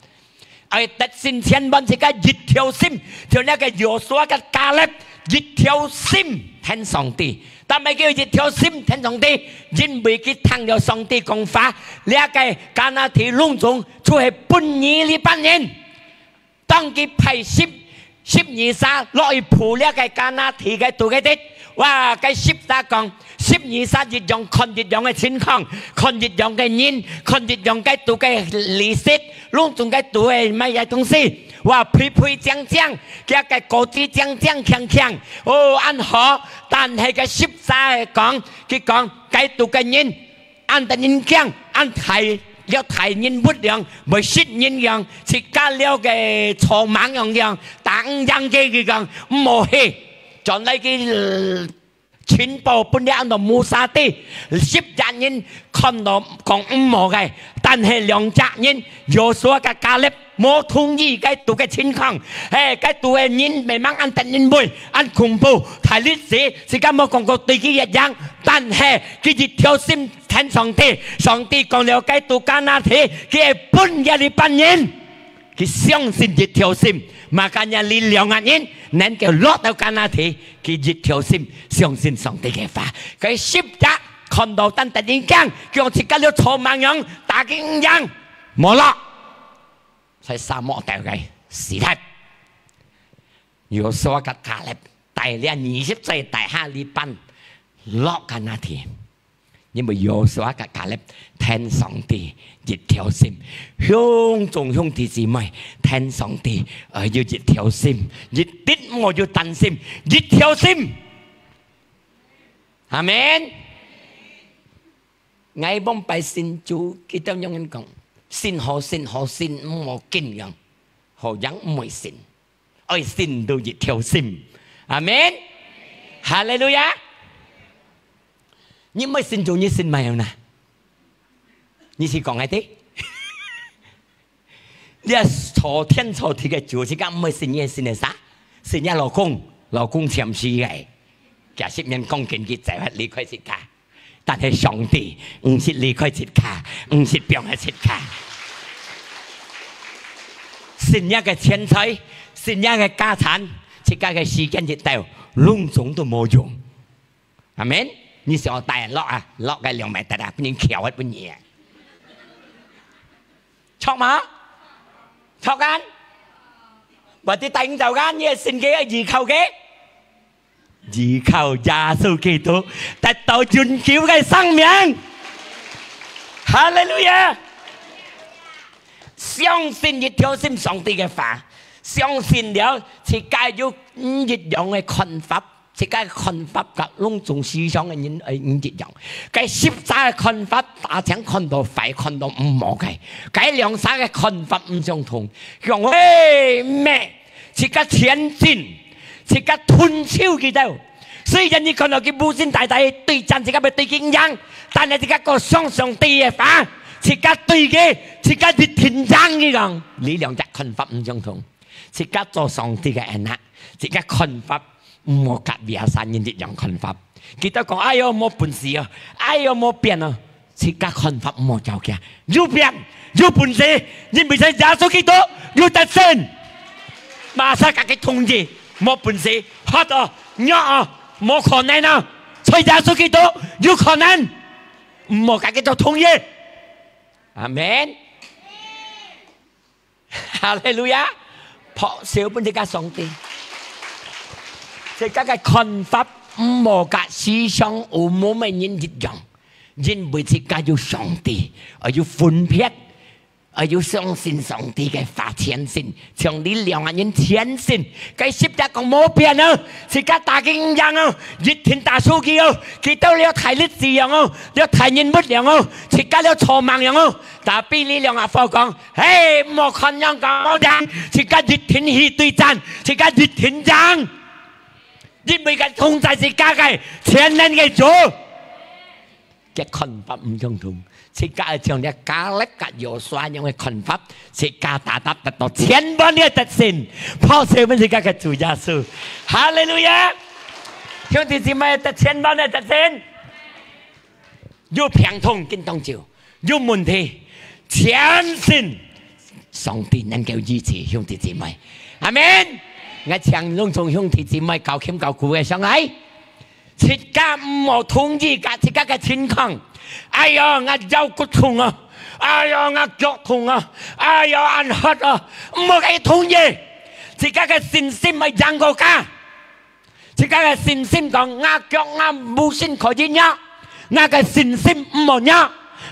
愛得勝千萬，自家一條心，像這个約書亞甲迦勒一條心聽上帝。但係佢一條心聽上帝，因為佢聽了上帝講話，這个迦南地攏總就係分你這班人。 當佢派十，十二儕落去鋪這个迦南地个肚个地，哇，該十儕講，十二儕一樣看一樣个情況，看一樣个人，看一樣个肚个利息，攏總个肚个買个東西，哇，肥肥靚靚，佢个果子靚靚強強，哦，恁好。但係該十儕講，佢講，該肚个人 恁得人驚，恁大，了大人物樣，會食人樣，自家了个草蜢樣樣，打毋贏个佢講，毋好去。轉來佢，呃，情報分了恁多Musa知，十隻人看到講毋好个，但係兩隻人，約書亞甲迦勒，無同意該肚个情況，嘿，該肚个人memang恁得人畏，恁恐怖，大歷史，自家無講過對佢一樣，但係佢一條心 聽上帝，上帝講了該肚迦南地，佢會分佢這班人。佢相信一條心，makanya這兩個人能夠落到迦南地，佢一條心相信上帝个話。該十隻看到恁得人驚，佢講自家了草蜢樣，打佢毋贏，無落，在沙漠肚个死忒。約書亞甲迦勒帶領二十隻大下這班落迦南地。因為約書亞佮迦勒跈上帝一條心，鄉中兄弟姊妹跈上帝，呃，有一條心，一滴毋好有擔心，一條心。阿門。𠊎往擺信主，佢兜樣人講，信好信好信，毋好緊樣，好樣毋會信。 愛信到一條心。阿門。哈利路亞。你毋會信主，你信麼个呢？你係講个對？你啊，造天造地个主，自家毋會信，你信个啥？信若老公，老公暫時个，幾十年講緊佢走忒離開自家。 但係上帝毋識離開自家，毋識放忒自家。信若个錢財，信若个家產，自家个時間一到，攏總都無用。阿門。你想帶落啊，落个兩萬垤啊，分人翹忒分你啊。著無？著啊？或者帶你走啊，你个信个，依靠个？ 依靠耶穌基督得到永久个生命。哈利路亞！相信一條心上帝个話，相信了，自家有毋一樣个看法，自家个看法佮攏總世上个人，呃，毋一樣。該十儕个看法，大家看到壞，看到毋好个；該兩儕个看法毋相同。講，嘿，咩？ 自家前進，自家吞笑佢兜。雖然你看到佢無心大大對戰，自家愛對佢贏，但係自家過相信上帝个話，自家對佢，自家一定贏。佢講，你兩隻看法毋相同，自家做上帝个anak，自家看法毋好佮別儕人一樣看法。佢兜講，哎喲，無本事哦，哎喲，無變哦。 自家看法毋好走去，有變，有本事，因為在耶穌基督有得勝。Masa佮佢同意，無本事，hot哦，弱哦，無可能哦，在耶穌基督有可能，毋好佮佢做同意。阿門。 哈利路亞！拍手分自家上帝。自家个看法毋好佮世上有無麼人一樣，因為自家有上帝，愛有分別，愛有相信上帝个話前進，像這兩個人前進。該十隻講無變啊，自家打佢贏啊，一定打輸佢啊，佢兜了大力士樣啊，了大人物樣啊，自家了草蜢樣啊。Tapi這兩個伙講， 嘿，莫看樣講無贏，自家一定去對戰，自家一定贏，因為佢同在自家个全能个主。佢看法毋相同，自家愛像這迦勒佮約書亞樣个看法，自家tetap得到千萬个得勝，拍手分自家个主耶穌。哈利路亞！兄弟姊妹，得千萬个得勝。 有病痛緊當久，有問題，全信上帝能夠醫治兄弟姊妹。阿門。𠊎請攏總兄弟姊妹交琴交鼓个上來，自家毋好同意佮自家个情況。哎喲，𠊎腰骨痛啊！哎喲，𠊎腳痛啊！哎喲，恁hot啊！毋好佮佢同意，自家个信心愛贏過佢。 自家个信心講，吾腳吾無信可以弱，吾个信心毋好弱，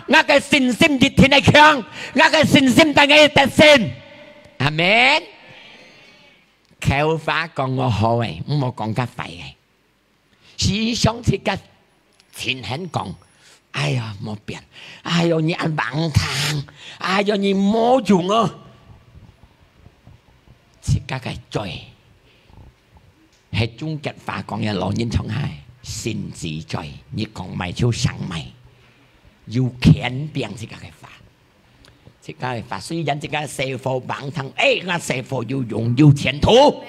吾个信心一定會強，吾个信心帶𠊎得勝。阿門。口話講我好个，毋好講佢壞个。時常自家 盡肯講，哎呀，無變，哎喲，你恁橫聽，哎喲，你無用哦。自家个罪，係中國話講个老人常講，信自罪，你講麼就成麼，有權柄自家个話。 自家个話，雖然自家个師傅橫聽，哎，吾師傅有用，有前途。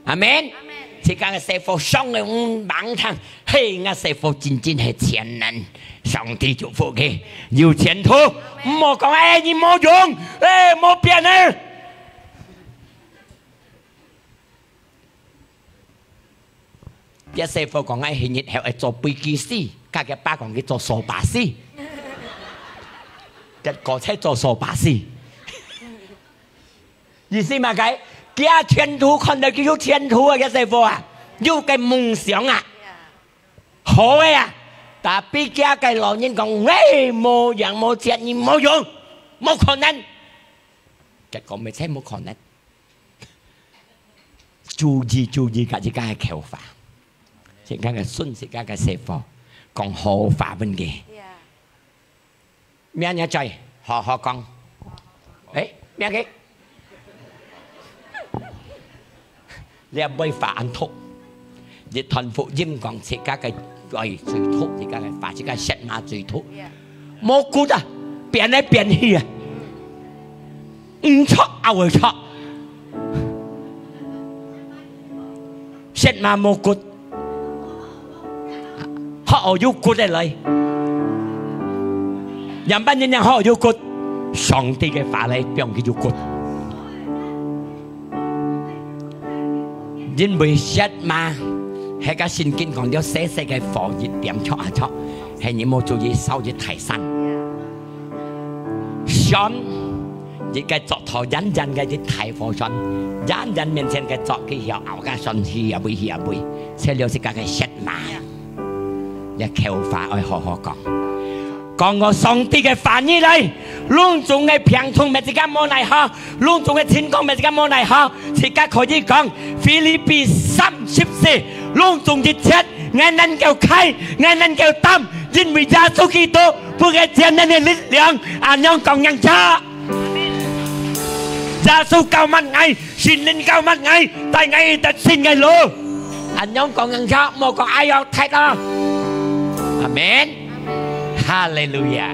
阿門。阿門。阿門。自家个師傅傷个，嗯，橫聽，嘿，吾師傅真正係全能，上帝祝福佢，有前途。阿門。毋好講，哎，你無用，哎，無變呢。 佢師傅講，哎，佢日後愛做飛機師，佮佢爸講佢做掃把師。結果才做掃把師。意思麼个？佢前途看到佢有前途啊，佢師傅啊，有个夢想啊，好个啊。Tapi佢个老人講：「喂，無影無跡，你無用，無可能。」結果乜真無可能。注意，注意，自家个口話，自家个信，自家个說話，講好話分佢。 命令嘴，好好講。誒，命令。這尾話恁毒，一段福音講自家个嘴最毒，自家个話，自家舌嫲最毒。無骨啊，變來變去啊，毋著也會著。舌嫲無骨， 好有骨个來。仰般人樣好有骨？上帝个話來，變佢有骨。因為舌嫲，係个聖經講了，細細个火一點著啊著，係你無注意，燒一大山。 船，一个鑿頭，遠遠个一大貨船，遠遠面前个鑿，佢曉拗个船去啊尾，去啊尾，這了自家个舌嫲。這口話愛好好講。講我上帝个話語來，攏總个病痛，乜自家無奈何，攏總个情況，乜自家無奈何，自家可以講，腓立比三十四，攏總一切，𠊎能夠開，𠊎能夠擔， 因為耶穌基督分𠊎全能个力量，恁樣講人家。耶穌膏抹𠊎，聖靈膏抹𠊎，帶𠊎一條新个路。恁樣講人家，莫講哎喲，忒啊。阿門。哈利路亞。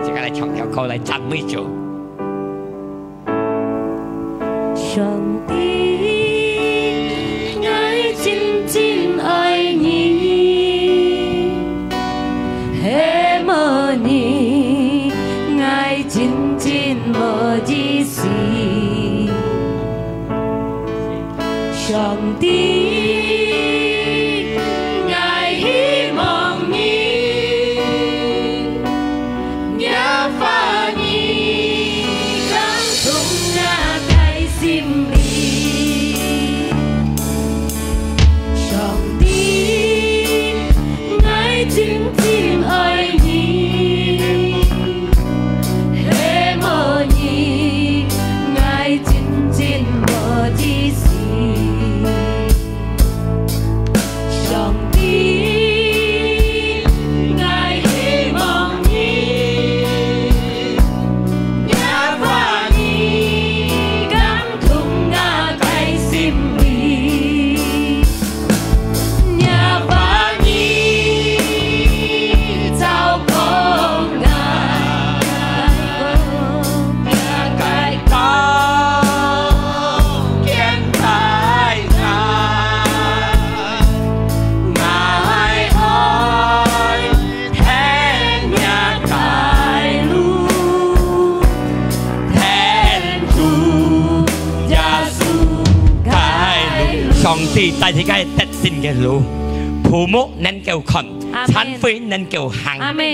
自家來唱條歌來讚美主。 上帝，𠊎真真愛你，係無你，𠊎真真無意思。上帝，𠊎希望你， 若話語感動𠊎个心裡。上帝，𠊎真真愛你，係無你，𠊎真真無意思。 上帝，𠊎希望你，若話語感動𠊎个心裡，若話語照顧𠊎个 上帝帶自家得勝个路，父母能夠看，阿門。殘廢能夠行，阿門。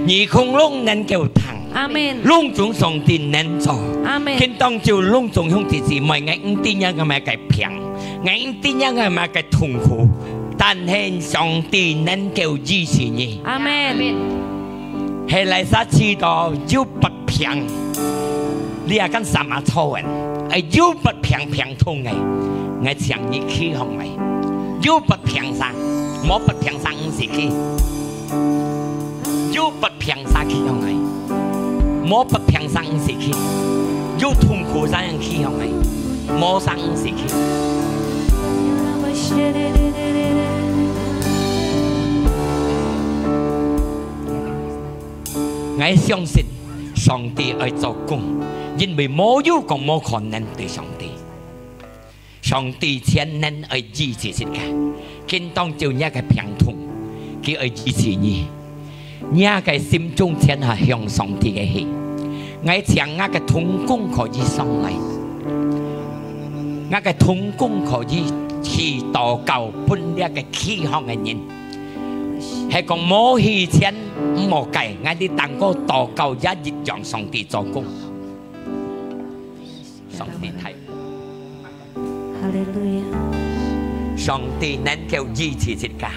耳空聾能夠聽， 阿門。攏總上帝能做。阿門。今當晝攏總兄弟姊妹，𠊎毋知若个麼个病，𠊎毋知若个麼个痛苦，但係上帝能夠醫治你。阿門。係哪儕知道有發病，你也敢sama做人，哎，有發病病痛个，𠊎請你企䟘來。有發病儕，無發病儕毋使去。 有發病儕企䟘來，無發病儕毋使去；有痛苦儕人企䟘來，無儕毋使去。𠊎相信上帝愛做工，因為無有講無可能對上帝。 上帝全能愛醫治自家，今當晝若个病痛，佢愛醫治你。若个心中全下向上帝个去。𠊎請𠊎个同工可以上來，𠊎个同工可以去禱告分這个企䟘个人。係講無去前毋好緊，𠊎等單過禱告也一樣上帝做工。 上帝大。哈利路亞。上帝能夠醫治自家。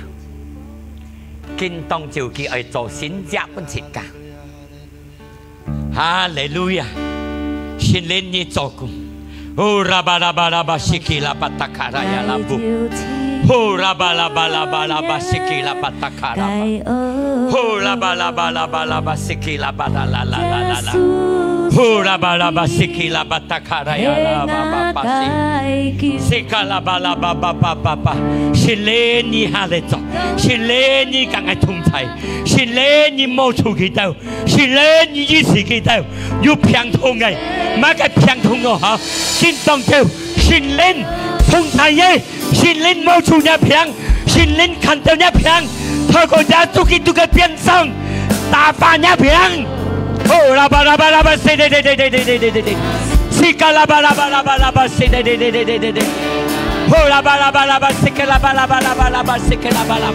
今當晝佢愛做神蹟分自家。哈利路亞！聖靈你做工。哦，拉巴拉巴拉巴，西基拉巴塔卡拉亚拉布。哦，拉巴拉巴拉巴拉巴，西基拉巴塔卡拉巴。哦，拉巴拉巴拉巴拉巴，西基拉巴啦啦啦啦啦啦。哦，拉巴拉巴，西基拉巴塔卡拉亚拉巴巴巴西。西卡拉巴拉巴巴巴巴巴。聖靈你下來做，聖靈你同𠊎同在，聖靈你摸觸佢兜，聖靈你醫治佢兜，有病痛个，麼个病痛哦哈，今當晝聖靈同在个，聖靈摸觸若病，聖靈看到若病，透過耶穌基督个鞭傷，打發若病。哦，拉巴拉巴拉巴，西嘞嘞嘞嘞嘞嘞嘞嘞嘞。西卡拉巴拉巴拉巴拉巴，西嘞嘞嘞嘞嘞嘞嘞。哦，拉巴拉巴拉巴，西卡拉巴拉巴拉巴拉巴，西卡拉巴拉。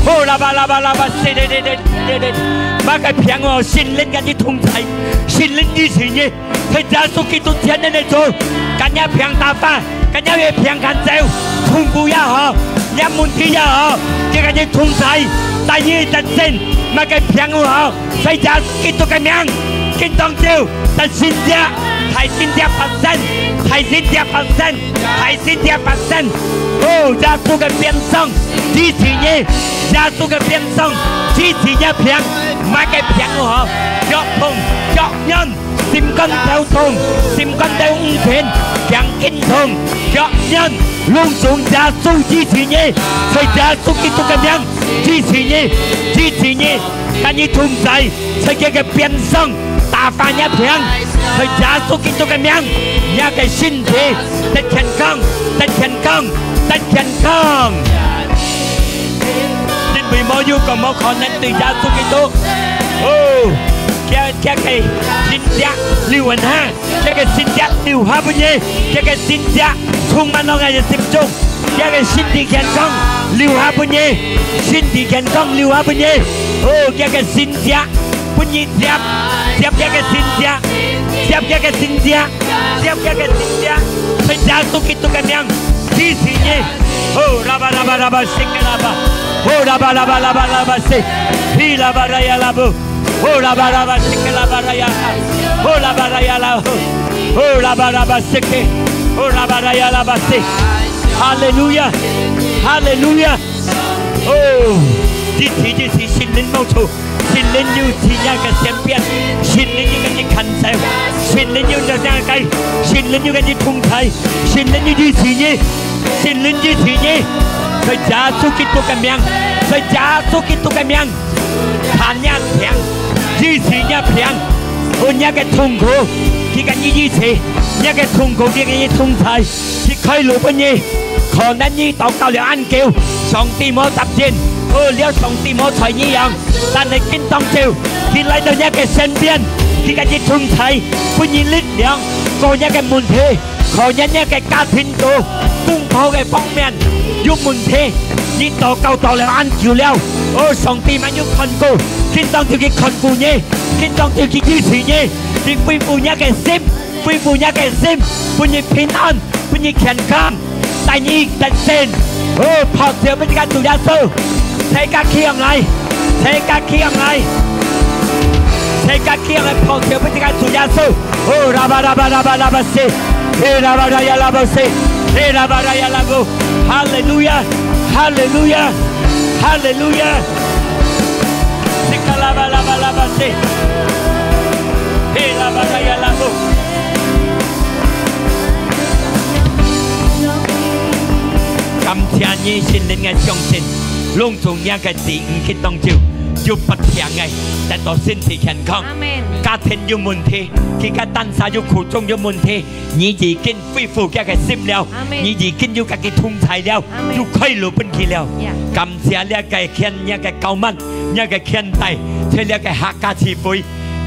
哦，拉巴拉巴拉巴，西嘞嘞嘞嘞嘞。麼个病哦，聖靈跟你同在，聖靈醫治你。 在耶穌基督前面个主，甲若病打發，甲若个病趕走，痛苦也好，若問題也好，佢甲你同在，帶你得勝，麼个病也好，在耶穌基督个名，今當晝，得勝者，大勝者發生，大勝者發生，大勝者發生。哦，耶穌个鞭傷，醫治你，耶穌个鞭傷，醫治若病，麼个病也好，腳痛，腳軟。 心肝頭痛，心肝頭毋平，頸筋痛，腳軟，攏總耶穌醫治你，在耶穌基督个名醫治你，醫治你，甲你同在，在佢个鞭傷打發若病，在耶穌基督个名，若个身體得健康，得健康，得健康。因為無有講無可能對耶穌基督，哦， 佢，佢个神蹟留下，佢个神蹟留下分你，佢个神蹟充滿了𠊎个心中，佢个身體健康留下分你，身體健康留下分你。哦，佢个神蹟分你接，接佢个神蹟，接佢个神蹟，接佢个神蹟，在耶穌基督个名，支持你。哦，拉巴拉巴拉巴，西格拉巴，哦，拉巴拉巴拉巴拉巴西，皮拉巴拉亚拉布。 哦，拉巴拉巴西克拉巴拉亚，哦，拉巴拉亚拉，哦，拉巴拉巴西克，哦，拉巴拉亚拉巴西。哈利路亚，哈利路亚。哦，一起，一起，聖靈無錯，聖靈有在若个身邊，聖靈有甲你看顧，聖靈有在若个，聖靈有甲你同在，聖靈有醫治你，聖靈醫治你，在耶穌基督个名，在耶穌基督个名。 看若病，醫治若病，有若个痛苦，佢甲你醫治，若个痛苦，佢甲你同在，佢開路分你。可能你禱告了恁久，上帝無答應，哦，了上帝無睬你樣，但係今當晝，佢來到若个身邊，佢甲你同在，分你力量，過若个問題。 可能若个家庭肚、公婆个方面有問題，你禱告禱了恁久了，哦，上帝還有看顧，今當晝佢看顧你，今當晝佢醫治你，佢恢復若个心，恢復若个心，分你平安，分你健康，帶你得勝。哦，拍手分自家主耶穌，齊家企起來，齊家企起來，齊家企起來，拍手分自家主耶穌。 哦，拉巴拉巴拉巴拉巴西，嘿拉巴拉亚拉巴西，嘿拉巴拉亚拉布，哈利路亚，哈利路亚，哈利路亚。西卡拉巴拉巴拉巴西，嘿拉巴拉亚拉布。感謝你，聖靈个相信，攏總若个子女今當晝，有發病个，得到身體健康。阿門。家庭有問題，佢个單儕有苦衷有問題，你已經恢復佢个心了，阿門。你已經有甲佢同在了，阿門。有開路分佢了。呀。感謝這个牽，這个高曼，這个牽帶，在這个客家聚會，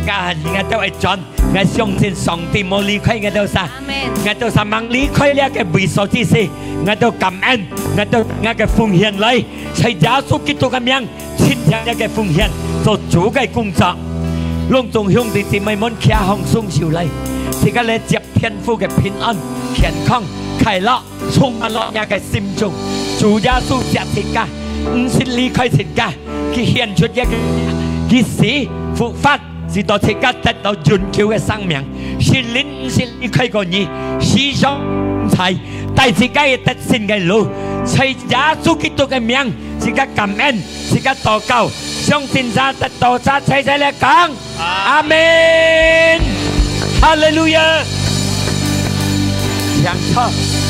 啊，你看到會轉，𠊎相信上帝無離開𠊎兜儕，阿門。𠊎兜儕吂離開這个位所之時，𠊎兜感恩，𠊎兜，𠊎个奉獻來，在耶穌基督个名。 親像這个奉獻，做主个工作。攏總兄弟姊妹們，徛好雙手來，自家來接天父个平安、健康、快樂，充滿落若个心中。主耶穌惜自家，毋識離開自家。佢顯出一个，佢死復活，使到自家得到永久个生命。聖靈毋係離開過你，時常在，帶自家个得勝个路，在耶穌基督个名，自家感恩，自家禱告，相信者得到者齊齊來講，阿門。哈利路亞！請坐。